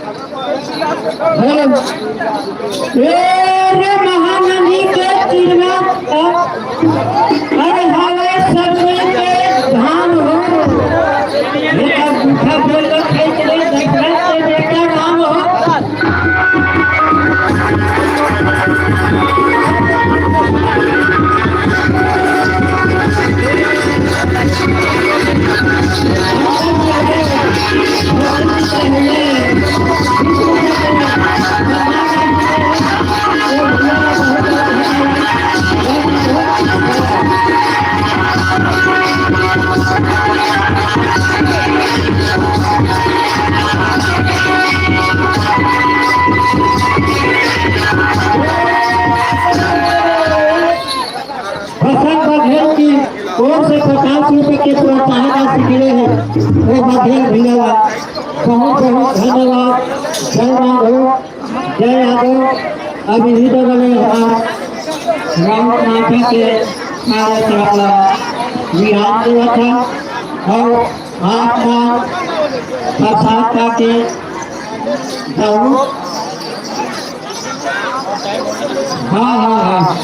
हे, ए रे महानदी के तीरवा, अरे हवे सबके धाम हो। बेटा झूठा बोल के खेत में दशरथ के बेटा राम हो। बसंत बघेल की ओर से पचास रुपए के प्रोत्साहन राशि मिले हैं। वो बघेल भैया, बहुत बहुत धन्यवाद। जय माधव, जय यादव। अब इही तो बने हमार राउत नाचा के कार्यक्रम ला विराम देवत था। और आपका प्रसाद पाके जरूर। हाँ, हाँ, हाँ।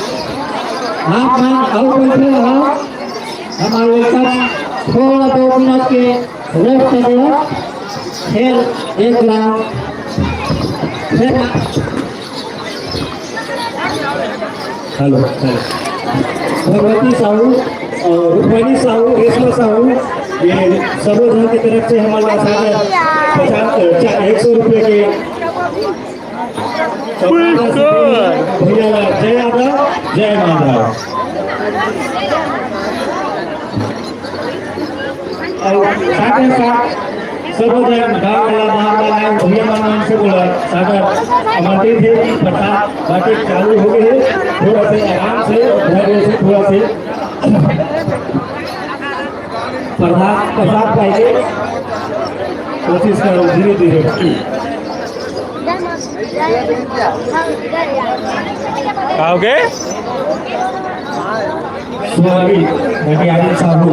आप मन अउ बैठे रहो। हमारे ऊपर थोड़ा दो मिनट के रेस्ट दे। फिर एक ग्लास। फिर हेलो, हेलो। भगवती साहू, अ, रुक्मणी साहू, रेशमा साहू, ये सबो झन के तरफ से हमन ला साढ़े पचास, चा-, एक सौ रुपये के भैया ला जय यादव, जय माधव। अउ साथ ही साथ सबो झन गाँव वाला, बाहर वाला, भैया मन, मन से बोला, सागर आमंत्रित है कि प्रसाद बाटे चालू हो गए है, थोड़ा से आराम से, धैर्य से, थोड़ा से प्रसाद, प्रसाद पाए के कोशिश करो धीरे धीरे। का हो गए? स्वामी घटियानी साहू,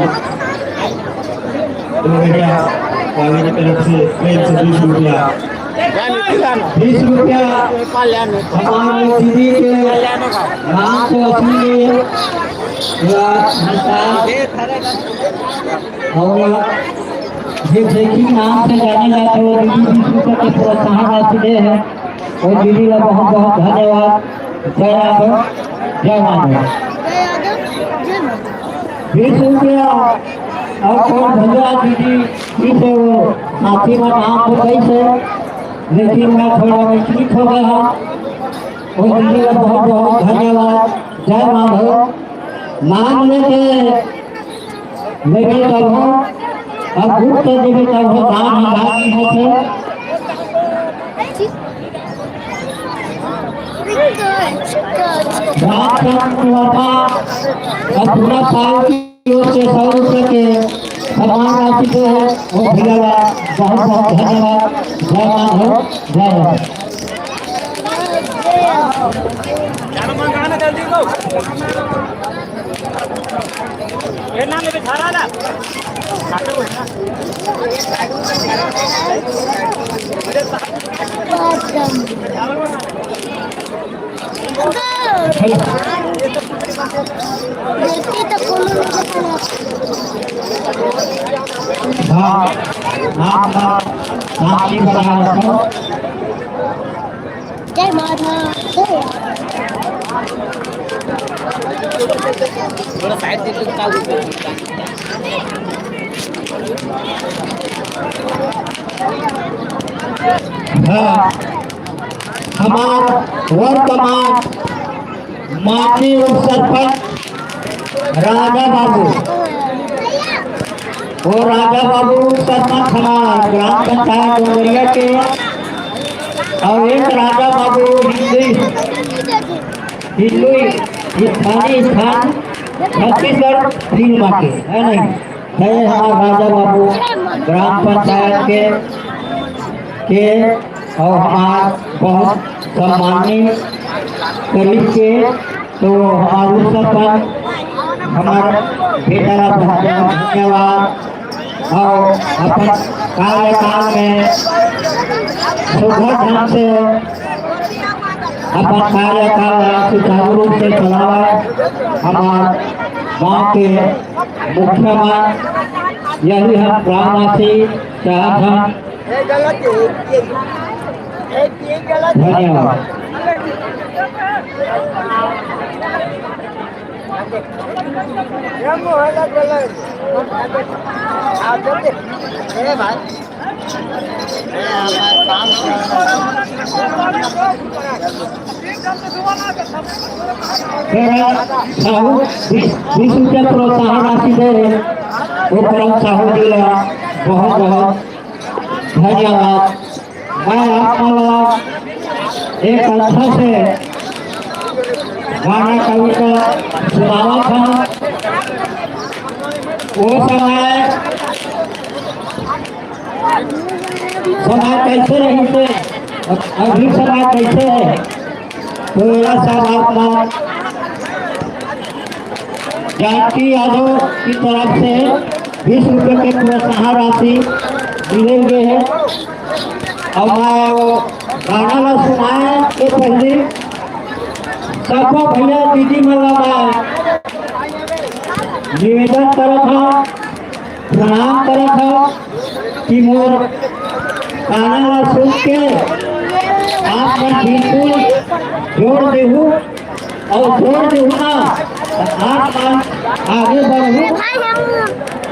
दो घटिया वाले की तरफ से प्रेम से बीस रुपया, बीस रुपया हमारे दीदी के नाम से वसूल हुआ। और जिस देखी नाम से जाने जाते वो दीदी बीस रुपये के प्रोत्साहन राशि दे है। और दीदी का बहुत बहुत धन्यवाद। जय यादव, जय माधव। बीस रुपया और कौन भैया दीदी, इसे वो साथी में नाम तो कैसे, लेकिन मैं थोड़ा विचलित हो गया हूँ। और दीदी का बहुत बहुत धन्यवाद। जय माधव। नाम लेके लेबे तभो, अब गुप्त देबे तभो, दान हमार नहीं होथे। रात का लड़का अब पूरा साल की ओर से सौ रुपये के सम्मान राशि दे है, वो भैया का बहुत बहुत धन्यवाद। जय माधव, जय माधव। हाँ, आप, आप, आप ही बता रहे हो। जय माता। थोड़ा साइड से तो क्या होता है? हाँ, हमार वर्तमान माननीय उप सरपंच राजा बाबू, वो राजा बाबू सरपंच हमार ग्राम पंचायत डोंगरिया के, और एक राजा बाबू हिंदू, हिंदू स्थानीय स्थान छत्तीसगढ़ फिल्म के, है नहीं? है हमार राजा बाबू ग्राम पंचायत के, के और हमार बहुत सम्मानित करीब के, तो हमार उस पर हमार बेटा ला बहुत बहुत धन्यवाद। और अपन कार्यकाल में सुघर ढंग से अपन कार्यकाल ला सुचारू रूप से चलावय। हमार गांव के मुखिया मन, यही हम ग्रामवासी चाहत हन। धन्यवाद। तेरा साहू बीस, बीस रुपया प्रोत्साहन राशि दे रहे, वो करम साहू जी ला बहुत बहुत धन्यवाद। मैं आप मन ला एक अच्छा से गाना कविता सुनावत हूँ। वो समय, समय कैसे रही थे, अभी समय कैसे है, तो यह सब आप मन जानकी यादव की तरफ से बीस रुपये के प्रोत्साहन राशि मिलेंगे है। और मैं वो गाना ला सुनाए के पहले सबको भैया दीदी मन ला मैं निवेदन करत हूँ, प्रणाम करत हूँ कि मोर गाना ला सुन के आप मन बिल्कुल जोर देहू। अउ जोर देहू ना, त आप मन आगे बढ़हू,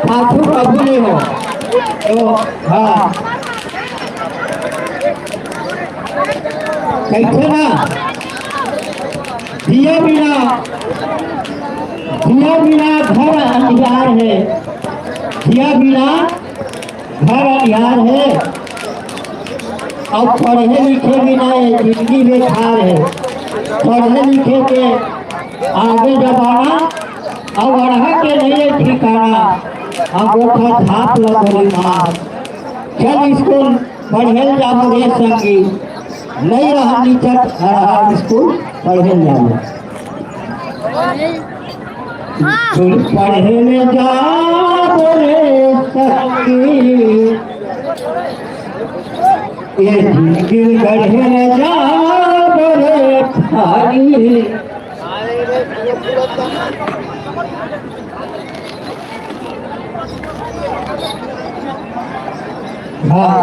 पाछू कभू नइ हो। तो हाँ, कहिथे ना, दिया बिना, दिया बिना घर अंधियार है, दिया बिना घर अंधियार है। अब पढ़े लिखे बिना ये जिंदगी बेकार है। पढ़े लिखे के आगे जमाना, अब अड़हा के नइ हे ठिकाना। अब ओखर छाप ल गोली मार। चल स्कूल पढ़े ल जाबो रे संगी, नइ रहा निचट अड़हा, स्कूल पढ़े ल जाबो। स्कूल पढ़े ले जाबो रे संगी, ये जिंदगी गढ़े ले जाबो रे भाई। हाँ,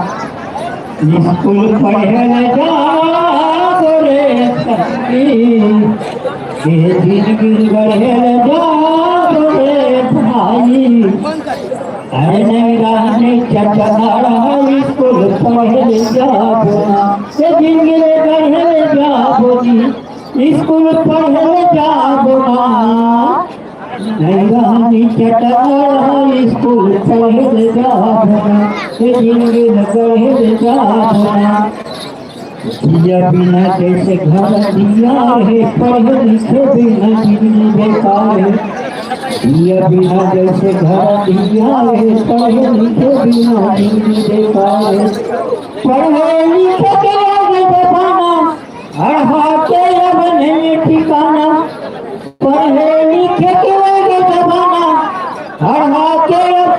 स्कूल पढ़े ले जाबो रे संगी, ये जिंदगी गढ़े ले जाबो रे भाई। अरे नहीं रहने चटनारा, स्कूल पढ़े ले जाबो ना, ये जिंदगी गढ़े ले जाबो जी, स्कूल पढ़े ले जाबो ना। नहीं रहनी चटनारा, स्कूल पढ़े ले जाबो ना, ये जिंदगी पढ़े ले जाबो ना। जिया बिना जैसे घर अंधियार है, पढ़े लिखे बिना जिंदगी बेकार है। जिया बिना जैसे घर अंधियार है, पढ़े लिखे बिना जिंदगी बेकार है। पढ़े लिखे के आगे जमाना, अड़हा के अब नहीं ठिकाना। पढ़े लिखे के आगे जमाना, अड़हा के अब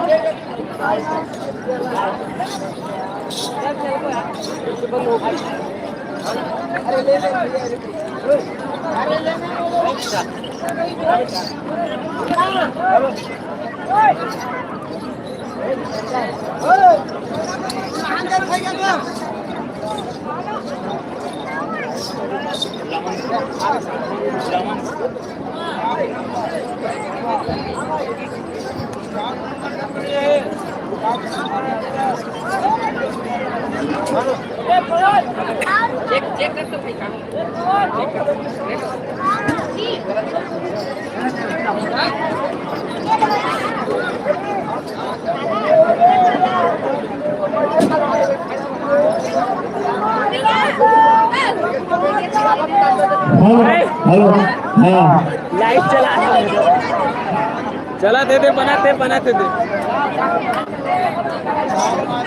हेलो, हेलो, हाँ। लाइव चला। चला दे दे, बनाते, बनाते दे।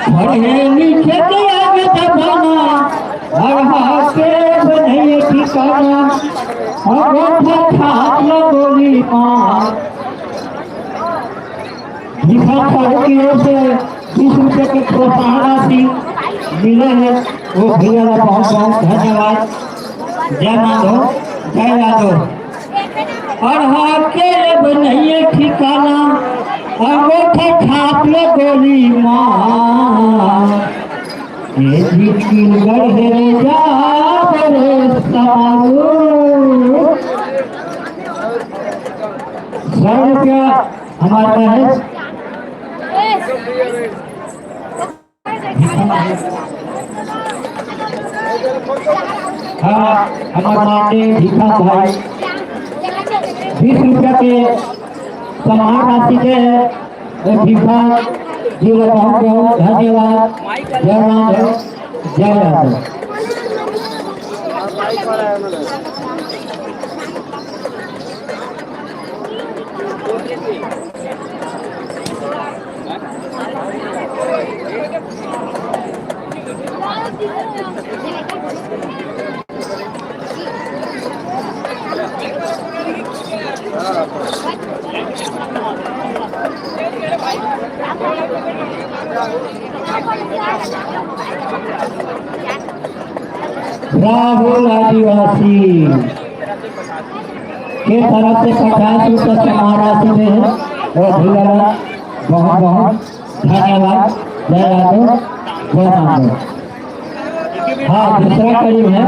पढ़े लिखे के आगे जमाना, अड़हा के बनइए ठिकाना, अब छाप ल गोली मार। दिखा खाओ की ओर से बीस रुपये प्रोत्साहन राशि मिले हे, वो भैया ला बहुत बहुत धन्यवाद। जय माधव, जय यादव। अड़हा के अब नइये ठिकाना, अंगूठा छाप ले गोली मार। ये जिनगी गढ़े रे जाब रे समारू। सौ रुपया हमारे पास है। हाँ, हमारे माननीय भीखा भाई, बीस रुपया के सम्मान राशि दे हे। ए भीखा जी ला बहुत बहुत धन्यवाद। जय माधव, जय यादव। राहुल आदिवासी के तरफ से पचास रुपये समारोह से दे हे। और भैया बहुत बहुत धन्यवाद। जय यादव, जय माधव। हाँ, दूसरा कड़ी में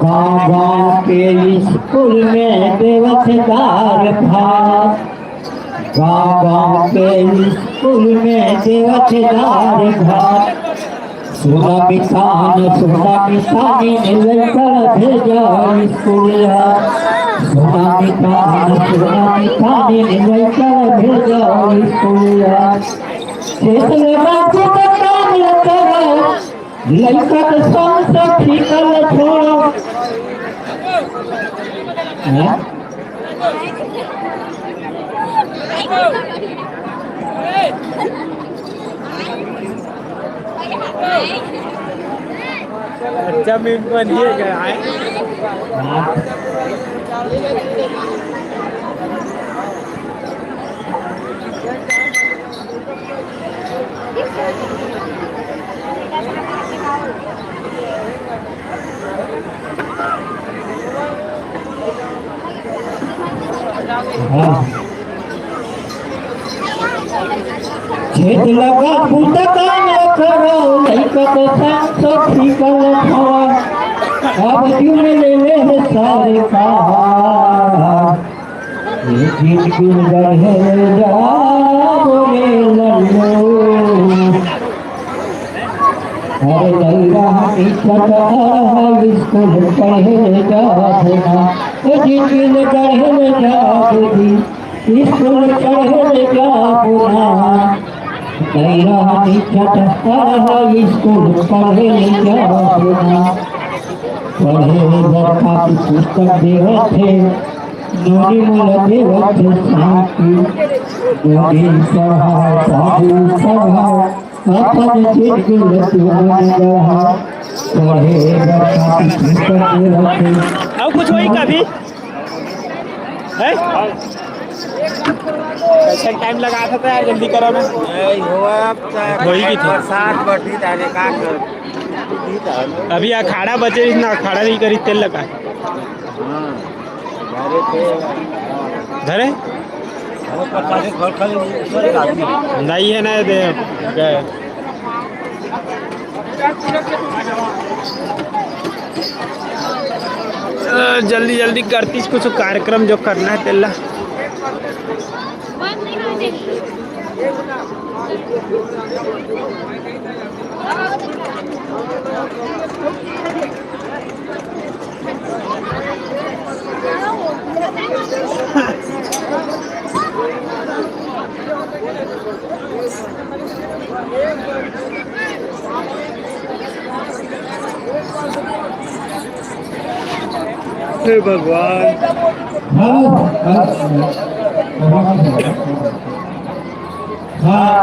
गाँव गाँव के स्कूल में देवत दार भात, गाँव गाँव के स्कूल में देवत दार भात। सोना मितान, सोना मितान, लइका भेजा स्कूलिया। सोना मितान, सोना मितान, लइका भेजा स्कूलिया। खेत में बापू का काम न करो, लइका के संग से फीका न छोड़ो। हैं? अच्छा, मैं बनिए गया है। हाँ। खेत लगा बूता काम करो, लइका के संग सब फीका न खावा। अब क्यों ले ले हे सरकार? एक दिन गुजर है जाओ रे लल्लू। अरे लैला हमी छठ अरहा स्कूल पढ़े जाबो ना, ए जिंदगी पढ़े जाबो जी, स्कूल पढ़े जाबो ना। लैला हमी छठ अरहा स्कूल पढ़े जाबो ना। पढ़े बर कापी पुस्तक देवत हे, नोनी मोला देवत हे साथी। नोनी पढ़ाओ, बाबू पढ़ाओ, अपन जिंदगी ल तुमन गढ़ा। पढ़े बर कापी पुस्तक देवत हे। अउ कुछ होही कभी? हैं? कैसे टाइम लगा था यार, जल्दी करो ना। नहीं हो, अब तो होही की थी। बरसात बढ़ी जाने का कर। अभी अखाड़ा बचे, इतना अखाड़ा नहीं करी, तेल लगा। हाँ। धरे? नहीं है ना, दे गए। अ, जल्दी जल्दी करतीस, कुछ कार्यक्रम जो करना है तेला। हे भगवान। हाँ, हाँ, हाँ,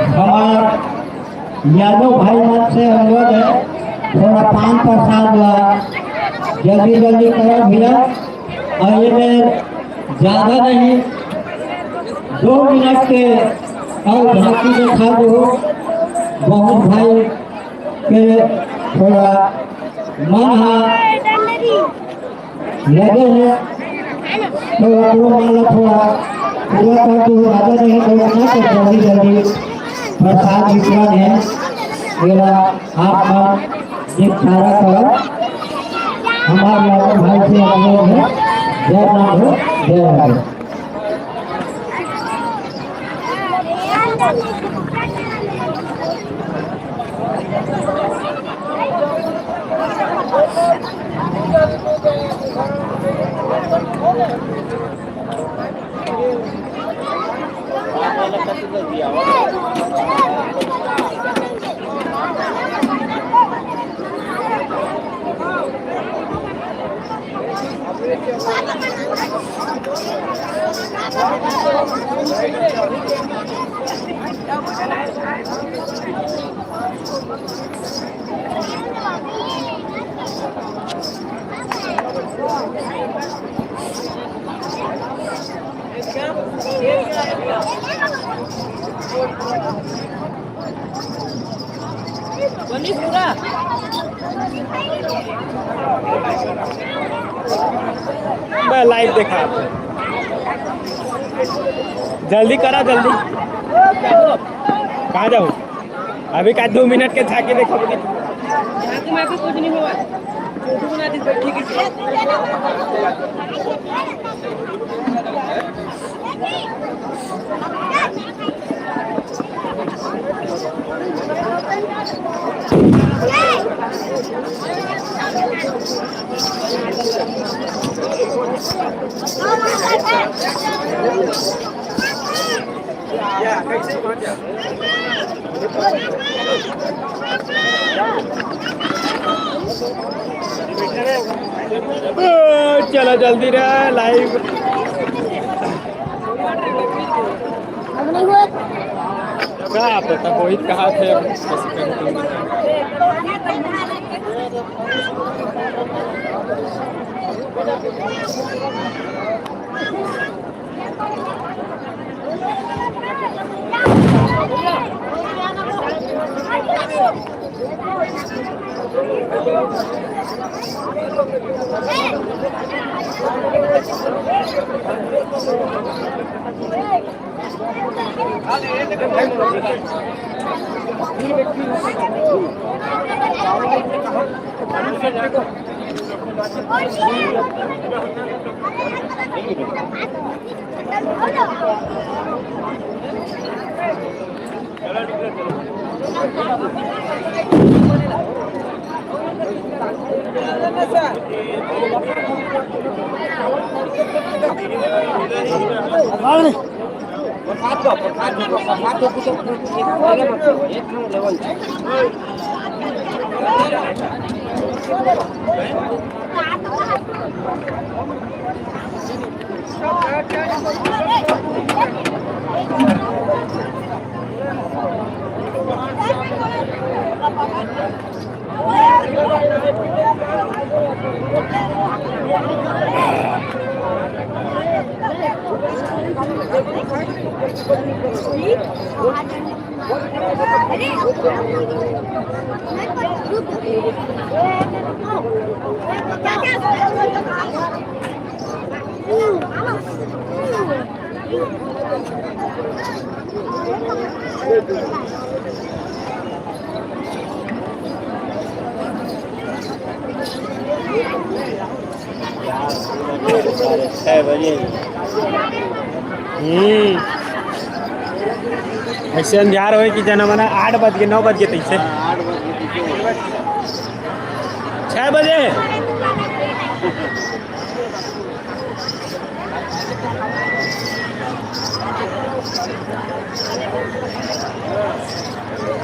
हमार यादव भाई मन से अनुरोध है, थोड़ा पान प्रसाद ला जल्दी जल्दी करो भैया। और ये में ज्यादा नहीं, दो मिनट के अउ बाकी के खाबो, बहुत भाई के थोड़ा मन हा लगे हे, तो ओकरो मन ला थोड़ा पूरा कर दो। ज्यादा नहीं तो ना, तो जल्दी जल्दी प्रसाद वितरण है, मेरा आप मन निपटारा कर। हमारे यादव भाई से अनुरोध है, जय माधव, जय माधव। मैं लाइव देखा, जल्दी करा, जल्दी। कहाँ जाओ? अभी का दो मिनट के झांकी देखो। झांकी में भी कुछ नहीं हुआ। फोटो बना दी, बैठी की। चला जल्दी रे, लाइव। अब नहीं हुआ। का पता, मोहित कहाँ थे? छः बजे। हम्म। ऐसे अंधियार होए कि जना मना आठ बज के, नौ बज के तैसे। छः बजे।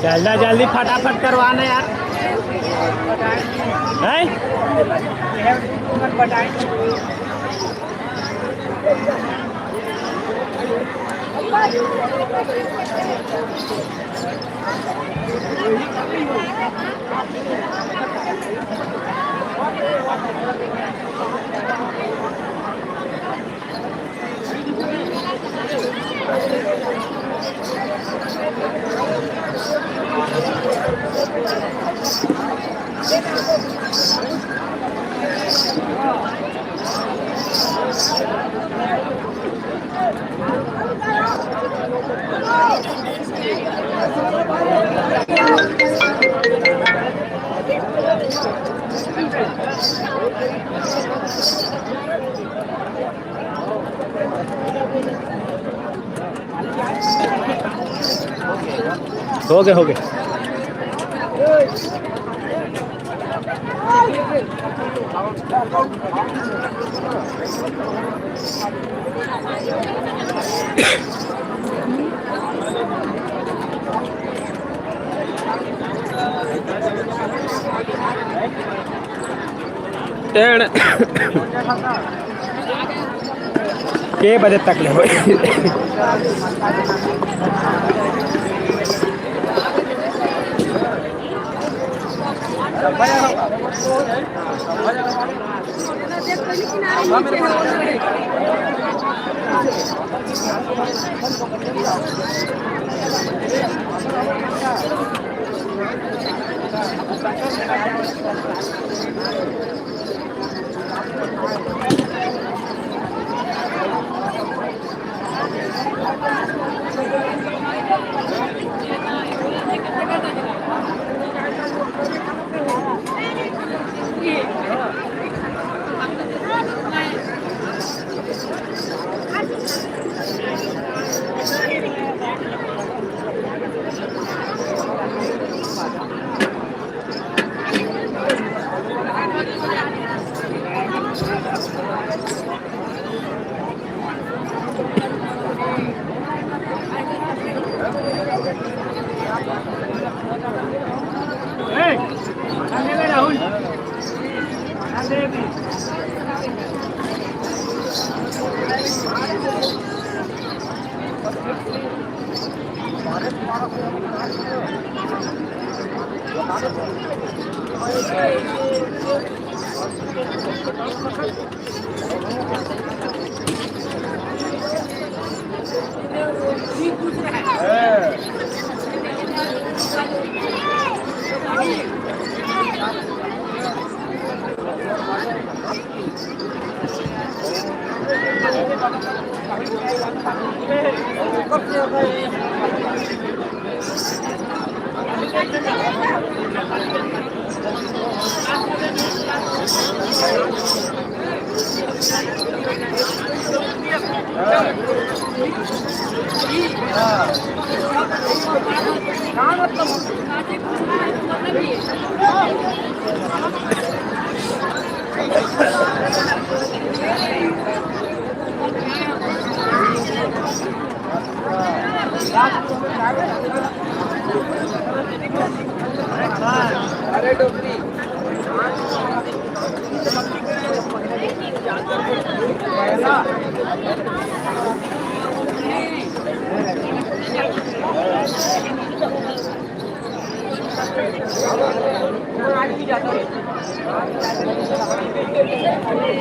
जल्दा जल्दी फटाफट करवाना यार। हैं? हो गया, हो गया। के बजे तक ले होई?